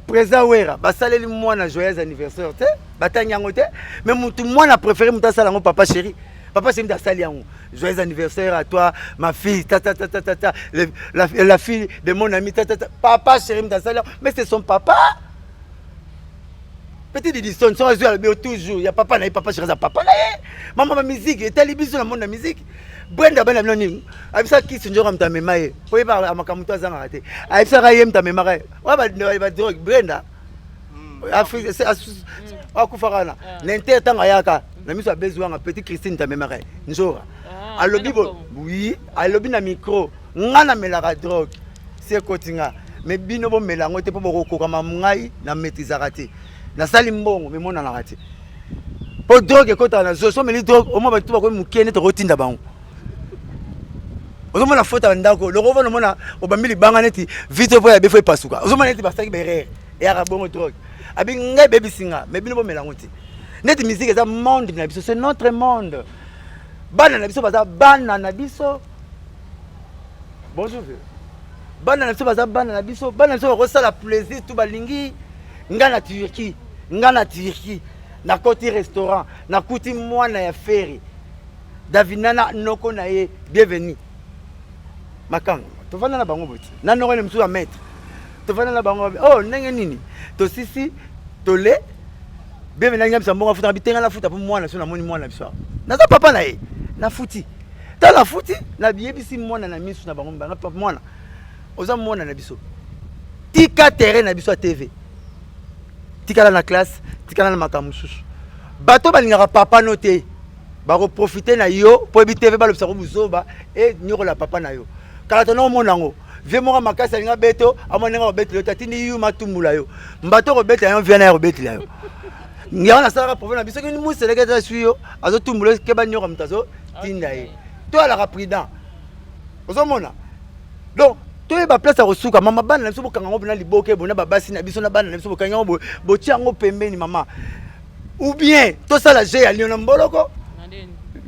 président Wera basaleli mwana joyeux anniversaire te batangi yango te mais mutu mwana préféré mutu asala yango papa chéri. Papa chéri mutu asali yango joyeux anniversaire à toi ma fille ta ta ta ta ta ta la fille de mon ami ta ta ta papa chéri mutu asali yango mais c'est son papa. Petit Didi Stone so azwi alobi toujours ya papa na ye papa chéri aza papa na ye. Mama ba musique etali biso na monde na musique. Brenda bana bino nini ayebisaka kisi nzoka moto amema ye po yeba makambo moto azangaka te ayebisaka ye moto amemaka ye oyo ba drogue Brenda akufaka wana na inter ntango ayaka na miso ya bezi wanga petit Christine moto amemaka ye nzora alobi bo oui alobi na micro nga namelaka drogue si ekoti nga mais bino bomela yango te mpo bokokokama ngai na maîtrisaka te nasali mbongo mais monanaka te po drogue ekotaka na zo so omeli drogue omona bato bakomi moke neti okotinda bango ozomona faute ya ndako loko ovanda omona obambi libanga neti vitre mpo ya befo epasuka ozomona neti basalaki baerreur eyaka bongo drogue abi ngai ebebisi nga mais bino bomela yango te neti musique eza monde na biso c'est notre monde bana na biso baza bana na biso bonjour vieux bana na biso baza bana na biso bana na biso bakosala plaisir tu balingi nga na Turquie nga na Turquie nakoti restaurant nakuti mwana ya Ferre Davina na noko na ye bienvenue makanga tovanda na bango boti na noko na mosusu ya maître tovanda na bango oh ndenge nini tosisi tole bienvenue alingi bisa mbongo afuta bitenga nafuta mpo mwana so namoni mwana biso awa naza papa na ye nafuti ntango nafuti nabiyebisi mwana na misu na bango mibanga papa mwana oza mwana na biso tika terrain na biso ya TV tikala na classe tikala na makambo mosusu bato balingaka papa no te bakoprofite na yo mpo yebi TV balobisako buzoba e nyokola papa na yo kala tona omona yango vie moko makasi alinga beto amona ndenge akobetela yo te atindi yu matumbula yo mbato akobetela yo vie na ye akobetela yo yango nasalaka problème na biso soki museleke ata sui yo azotumbula yo keba nyoka moto azotinda ye to alaka prudent ozomona donc toyeba place ya kosuka mama bana na biso bokanga yango mpena liboke bona babasi na biso na bana na biso bokangi yango boye botia yango pembeni mama ou bien tosala jeu ya lion na mboloko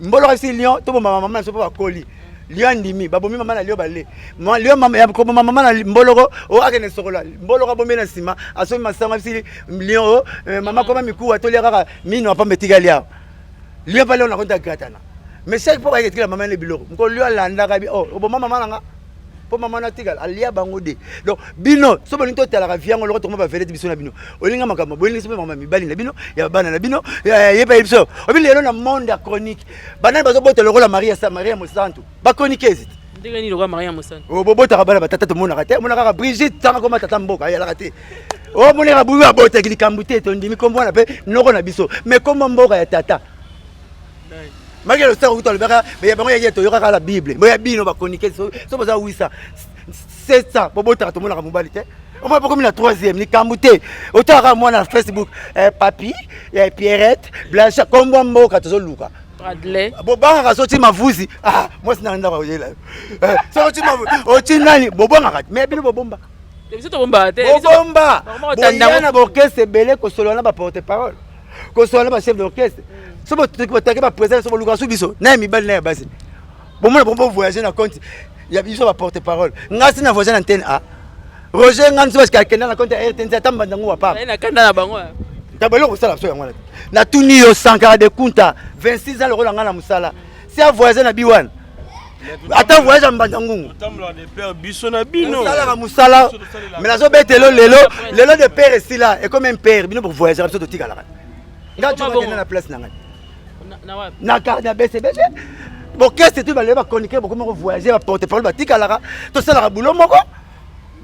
mboloko esi lion toboma mama na biso mpo bakoli lion andimi babomi mama na lion bale lion mama ya koboma mama na mboloko o akende sokola mboloko abomi na nsima asomi masango abisi lion o mama koma mikuwa tolia kaka mino apamba etikali awa lion mpa lion nakonta gratana mais chaque fois bayeke etikala mama na biloko mokolo lion alandaka bi oh oboma mama na nga mpo mama na tikala alia bango de donc bino so bolingi totalaka vie yango loko tokoma bavelete biso na bino olinga makambo bolingi so mpe makambo ya mibali na bino ya bana na bino yeba ye biso obi lelo na monde ya chronique banani bazobota lokola Maria sa Maria Mosantu bachroniqueuse te ndenge nini lokola Maria Mosantu bobotaka bana batata tomonaka te omona kaka Brigitte tanga koma tata mboka ayalaka te omonaka buyu abotaki likambo te tondimi kombo wana mpe noko na biso mais kombo mboka ya tata Malgré le sort kuta lobaka mais bango yaki toyokaka la Bible boya bino ba chroniquer so boza 800 700 bobotaka tomonaka mobali te omona bokomi na troisième likambo te otalaka mwana na Facebook papi Pierrette Blanche kombo mboka tozoluka Bradley bobangaka so oti mavuzi ah mwasi na ndako oyela yo so oti mavuzi oti nani bobangaka mais bino bobomba biso tobombaka te bobomba boya na baorchestre ebele kosolola na baporte parole kosolola na bachef d'orchestre so botaki baprésident so boluka so biso na ya mibali na ya basi Bomona bongo voyager na compte ya biso ba porte parole. Nga si na voyager na antenne A. Roger nga nso akenda na compte ya RTNC ata mbanda ngo papa. Na kanda na bango. Tabo eloko osala biso yango wana. Natuni yo Sankara de Kunta 26 ans lokola nga na mosala. Si a voyager na B1. Ata voyage ya mbanda ngungu. Tambola de père biso na bino. Osalaka mosala mais nazobetelo lelo lelo de père esila ekomi un père bino bovoyagera biso totikalaka. Nga tokende na place na ngai. Na carte na BCBG. Bokeste tu balelo bachroniqueur bokoma kovoyage baporte parole batikalaka tosalaka boulot moko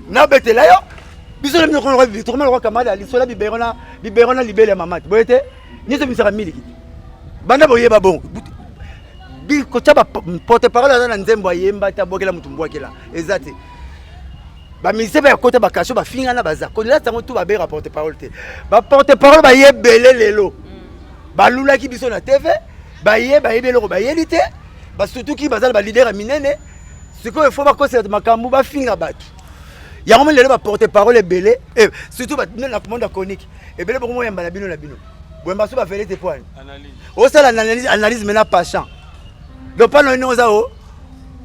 nabetela yo biso na bino tokoma lokwa camarade ya lisola biberon na biberon na libele ya mama te boye te nyonso ebimisaka miliki te banda boyeba bongo kotya baporte parole aza na nzembo ayemba te abwakela motu mbwakela eza te bamusicien mpe yakota bakasho bafingana baza kolata yango tu babera porte parole te baporte parole baye ebele lelo balulaki biso na tv baye bayebi eloko bayeli te basutuki baza na balider ya minene sikoyo fo bakosela makambo bafinga bato yango moni lelo baporte parole ebele eh, surtout na monde ya chronique ebele boko moyamba na bino na bino boyamba so bavele te poani osala analyse mena patient donc pano ino oza o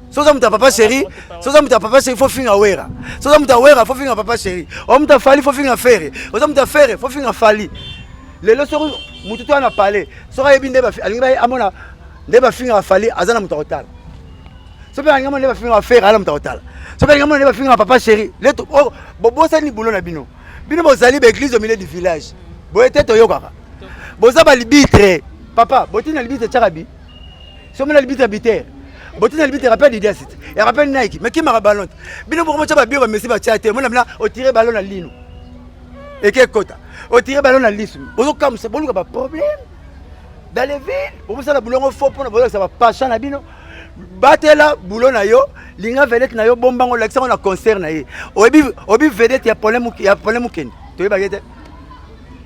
soza moto ya papa chéri soza moto ya papa chéri fo finga wera soza moto ya wera fo finga papa chéri o moto ya fali fo finga fere oza moto ya fere fo finga fali lelo soki motu to wana pale soki ayebi nde alingi amona nde bafingaka fali aza na moto akotala soki alingi amona nde bafingaka fere aza na moto akotala soki alingi amona nde bafingaka papa chéri leto oh, bobosani bulo na bino bino bozali baeglise au milieu du village boye te toyokaka boza balibitre papa botina libitre tiaka bi soki na libitre bitere botina libitre rappel didas te ya rappel nike mais kimaka ballon te bino boko botya babio bamesi batya te omona bina otire ballon na lino eke ekota otire ballon na lisu bozokamwisa boluka baproblème dans les villes bokosala bulongo fo mpona bozalakisa bapasha na bino batela boulot na yo linga vedette na yo bombango olakisa yango na concert na ye oyebi oyebi vedette ya problème ya problème mokende toyebaki te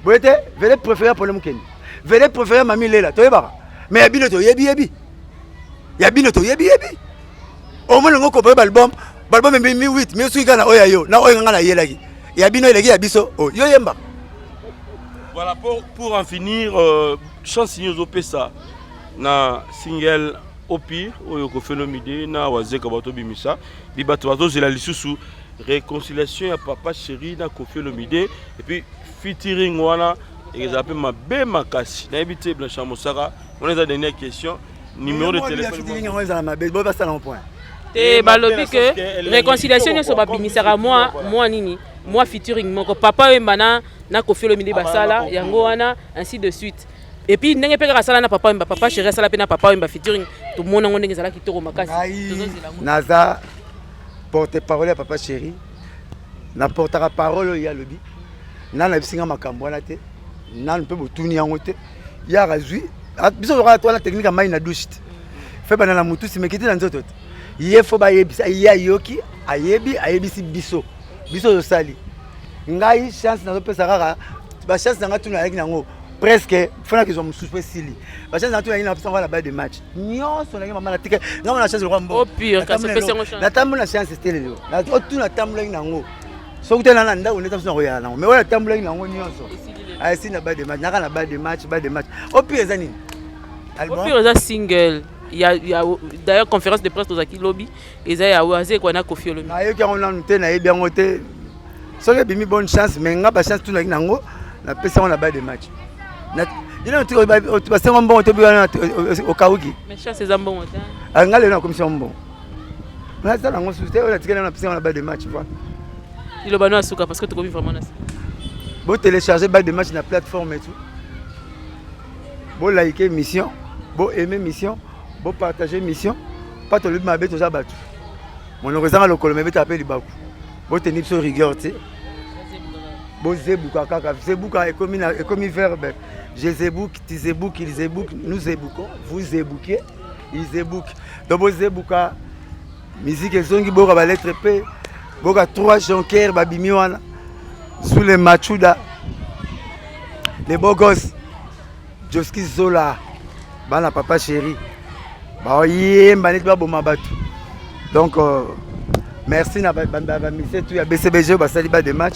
boye te vedette préféré ya problème mokende vedette préféré ya mami lela toyebaka mais ya bino toyebi yebi ya bino toyebi yebi omoni yango kopare baalbum baalbum ebimi 8 mais soki kaka na oyo ya yo na oyo nga nayelaki ya bino eleki ya biso oh, yo yemba. Voilà, pour en finir, chance nini ozopesa na single au pire oyo Koffi Olomide na Wazekwa bato bimisa bi bato bazozela lisusu réconciliation ya papa chéri na Koffi Olomide et puis featuring wana ezala mpe mabe makasi. Nayebi te Blanchard Mosaka, wana eza dernière question, numéro de téléphone. Featuring yango ezala mabe boye basala ngo point. Te balobi ke réconciliation nyonso babimisaka mwa mwa nini mwa featuring moko papa Wemba na Koffi Olomide basala yango wana, ainsi de suite. Et puis ndenge mpe kaka asala na papa Wemba, papa chéri asala mpe na papa Wemba featuring, tomona yango ndenge ezalaki kitoko makasi. Ngai tozozela yango. Naza porte parole ya papa chéri, naportaka parole oyo ye alobi. Nanu ayebisi nga makambo wana te, nanu mpe botuni yango te. Yaka zwi biso toka wana technique ya mai na douche te fe bana na mutu nsima ekiti na nzoto te. Ye fo bayebisa ye, ayoki, ayebi, ayebisi biso, biso tosali. Ngai chance nazopesa kaka bachance na ngai tuna ayaki nango presque fana kezwa mosusu mpe esili bachance na ngai tuna ayaki na pesa na balle de match nyonso nangi mama natika ngai mona chance lokwa mbongo. Au pire, kasi opesi yango chance. Natambola na chance te lelo otuna natambolaki nango soki te na ndako nde tabiso na koyala nango mais oyo natambolaki nango nyonso esili na balle de match naka na balle de match balle de match. Au pire eza nini? Au pire eza single ya d'ailleurs conférence de presse tozalaki lobi eza ya Wazekwa na Koffi Olomide. Nayoki yango nanu te, nayebi yango te. Soki ebimi, bonne chance, mais nga bachance tunaki nango napesi yango na balle de match. Ino basengo mbongo tobi wana okauki. Mais chance eza mbongo te. Nga lelo nakomisi yango mbongo, nasala yango susu te. Oyo natikali yango napesi yango na balle de match, voilà. Liloba no asuka parce que tokomi vraiment na Botélécharger balle de match na plateforme et tout, bolike émission, boaime mission, bopartage mission pa tolobi mabe toza bato monoko ezanga lokolo mebetaka mpe libaku. Boteni biso rigueur te, bozebuka kaka zebuka ekomi ekomi verbe. Je zebouque, tu zebouques, il zebouque, nous zebouquons, vous zebouquez, ils zebouquent. Donc bozebuka musique ezongi, boyoka balettre p, boyoka trois jonker babimi wana sous les machuda, les beaux gosses Joski Zola, bana papa chéri baoyemba neti baboma bato. Donc merci na bamusicien tout ya BCBG oyo basali balle de match.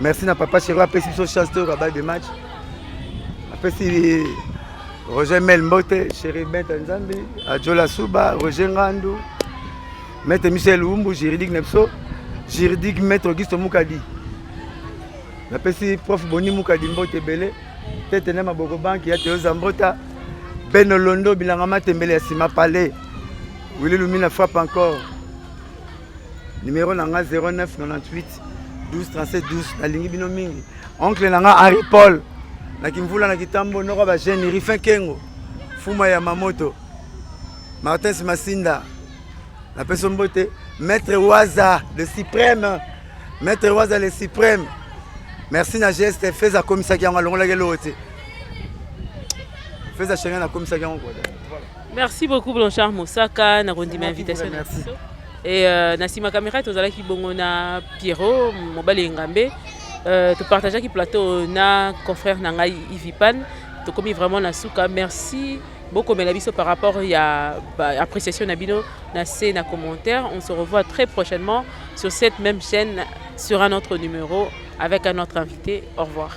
Merci na papa chéri apesi biso chance toyoka balle de match, apesi Roger Mel Mbote, Chéri Benta Nzambi, Adjola Suba, Roger Ngandu, Maître Michel Lumbu, juridique na biso, juridique Maître Auguste Mukadi. Napesi prof Boni Mukadi mbote ebele, tete na maboko banki ya Théo Zambota, Ben Olondo bilanga matembele ya sima palais, Willy Lumina frappe encore. Numéro na nga 09 98 12 37 12 nalingi bino mingi. Oncle na nga Henri Paul na Kimvula na Kitambo noko ba jeune Rifin Kengo Fuma ya Mamoto Martins Masinda napesi mbote Maître Waza le suprême Maître Waza le suprême merci na geste Feza akomisaki yango alongolaki eloko te Feza Schengen akomisaki yango quoi. Merci beaucoup Blanchard Mosaka na kondima invitation na biso. Et na nsima caméra tozalaki bongo na Pierrot mobali Engambe. Topartageaki plateau na confrère na ngai Ivipan. Tokomi vraiment na suka. Merci bokomela biso par rapport ya ba appréciation na bino na se na commentaire. On se revoit très prochainement sur cette même chaîne sur un autre numéro avec un autre invité. Au revoir.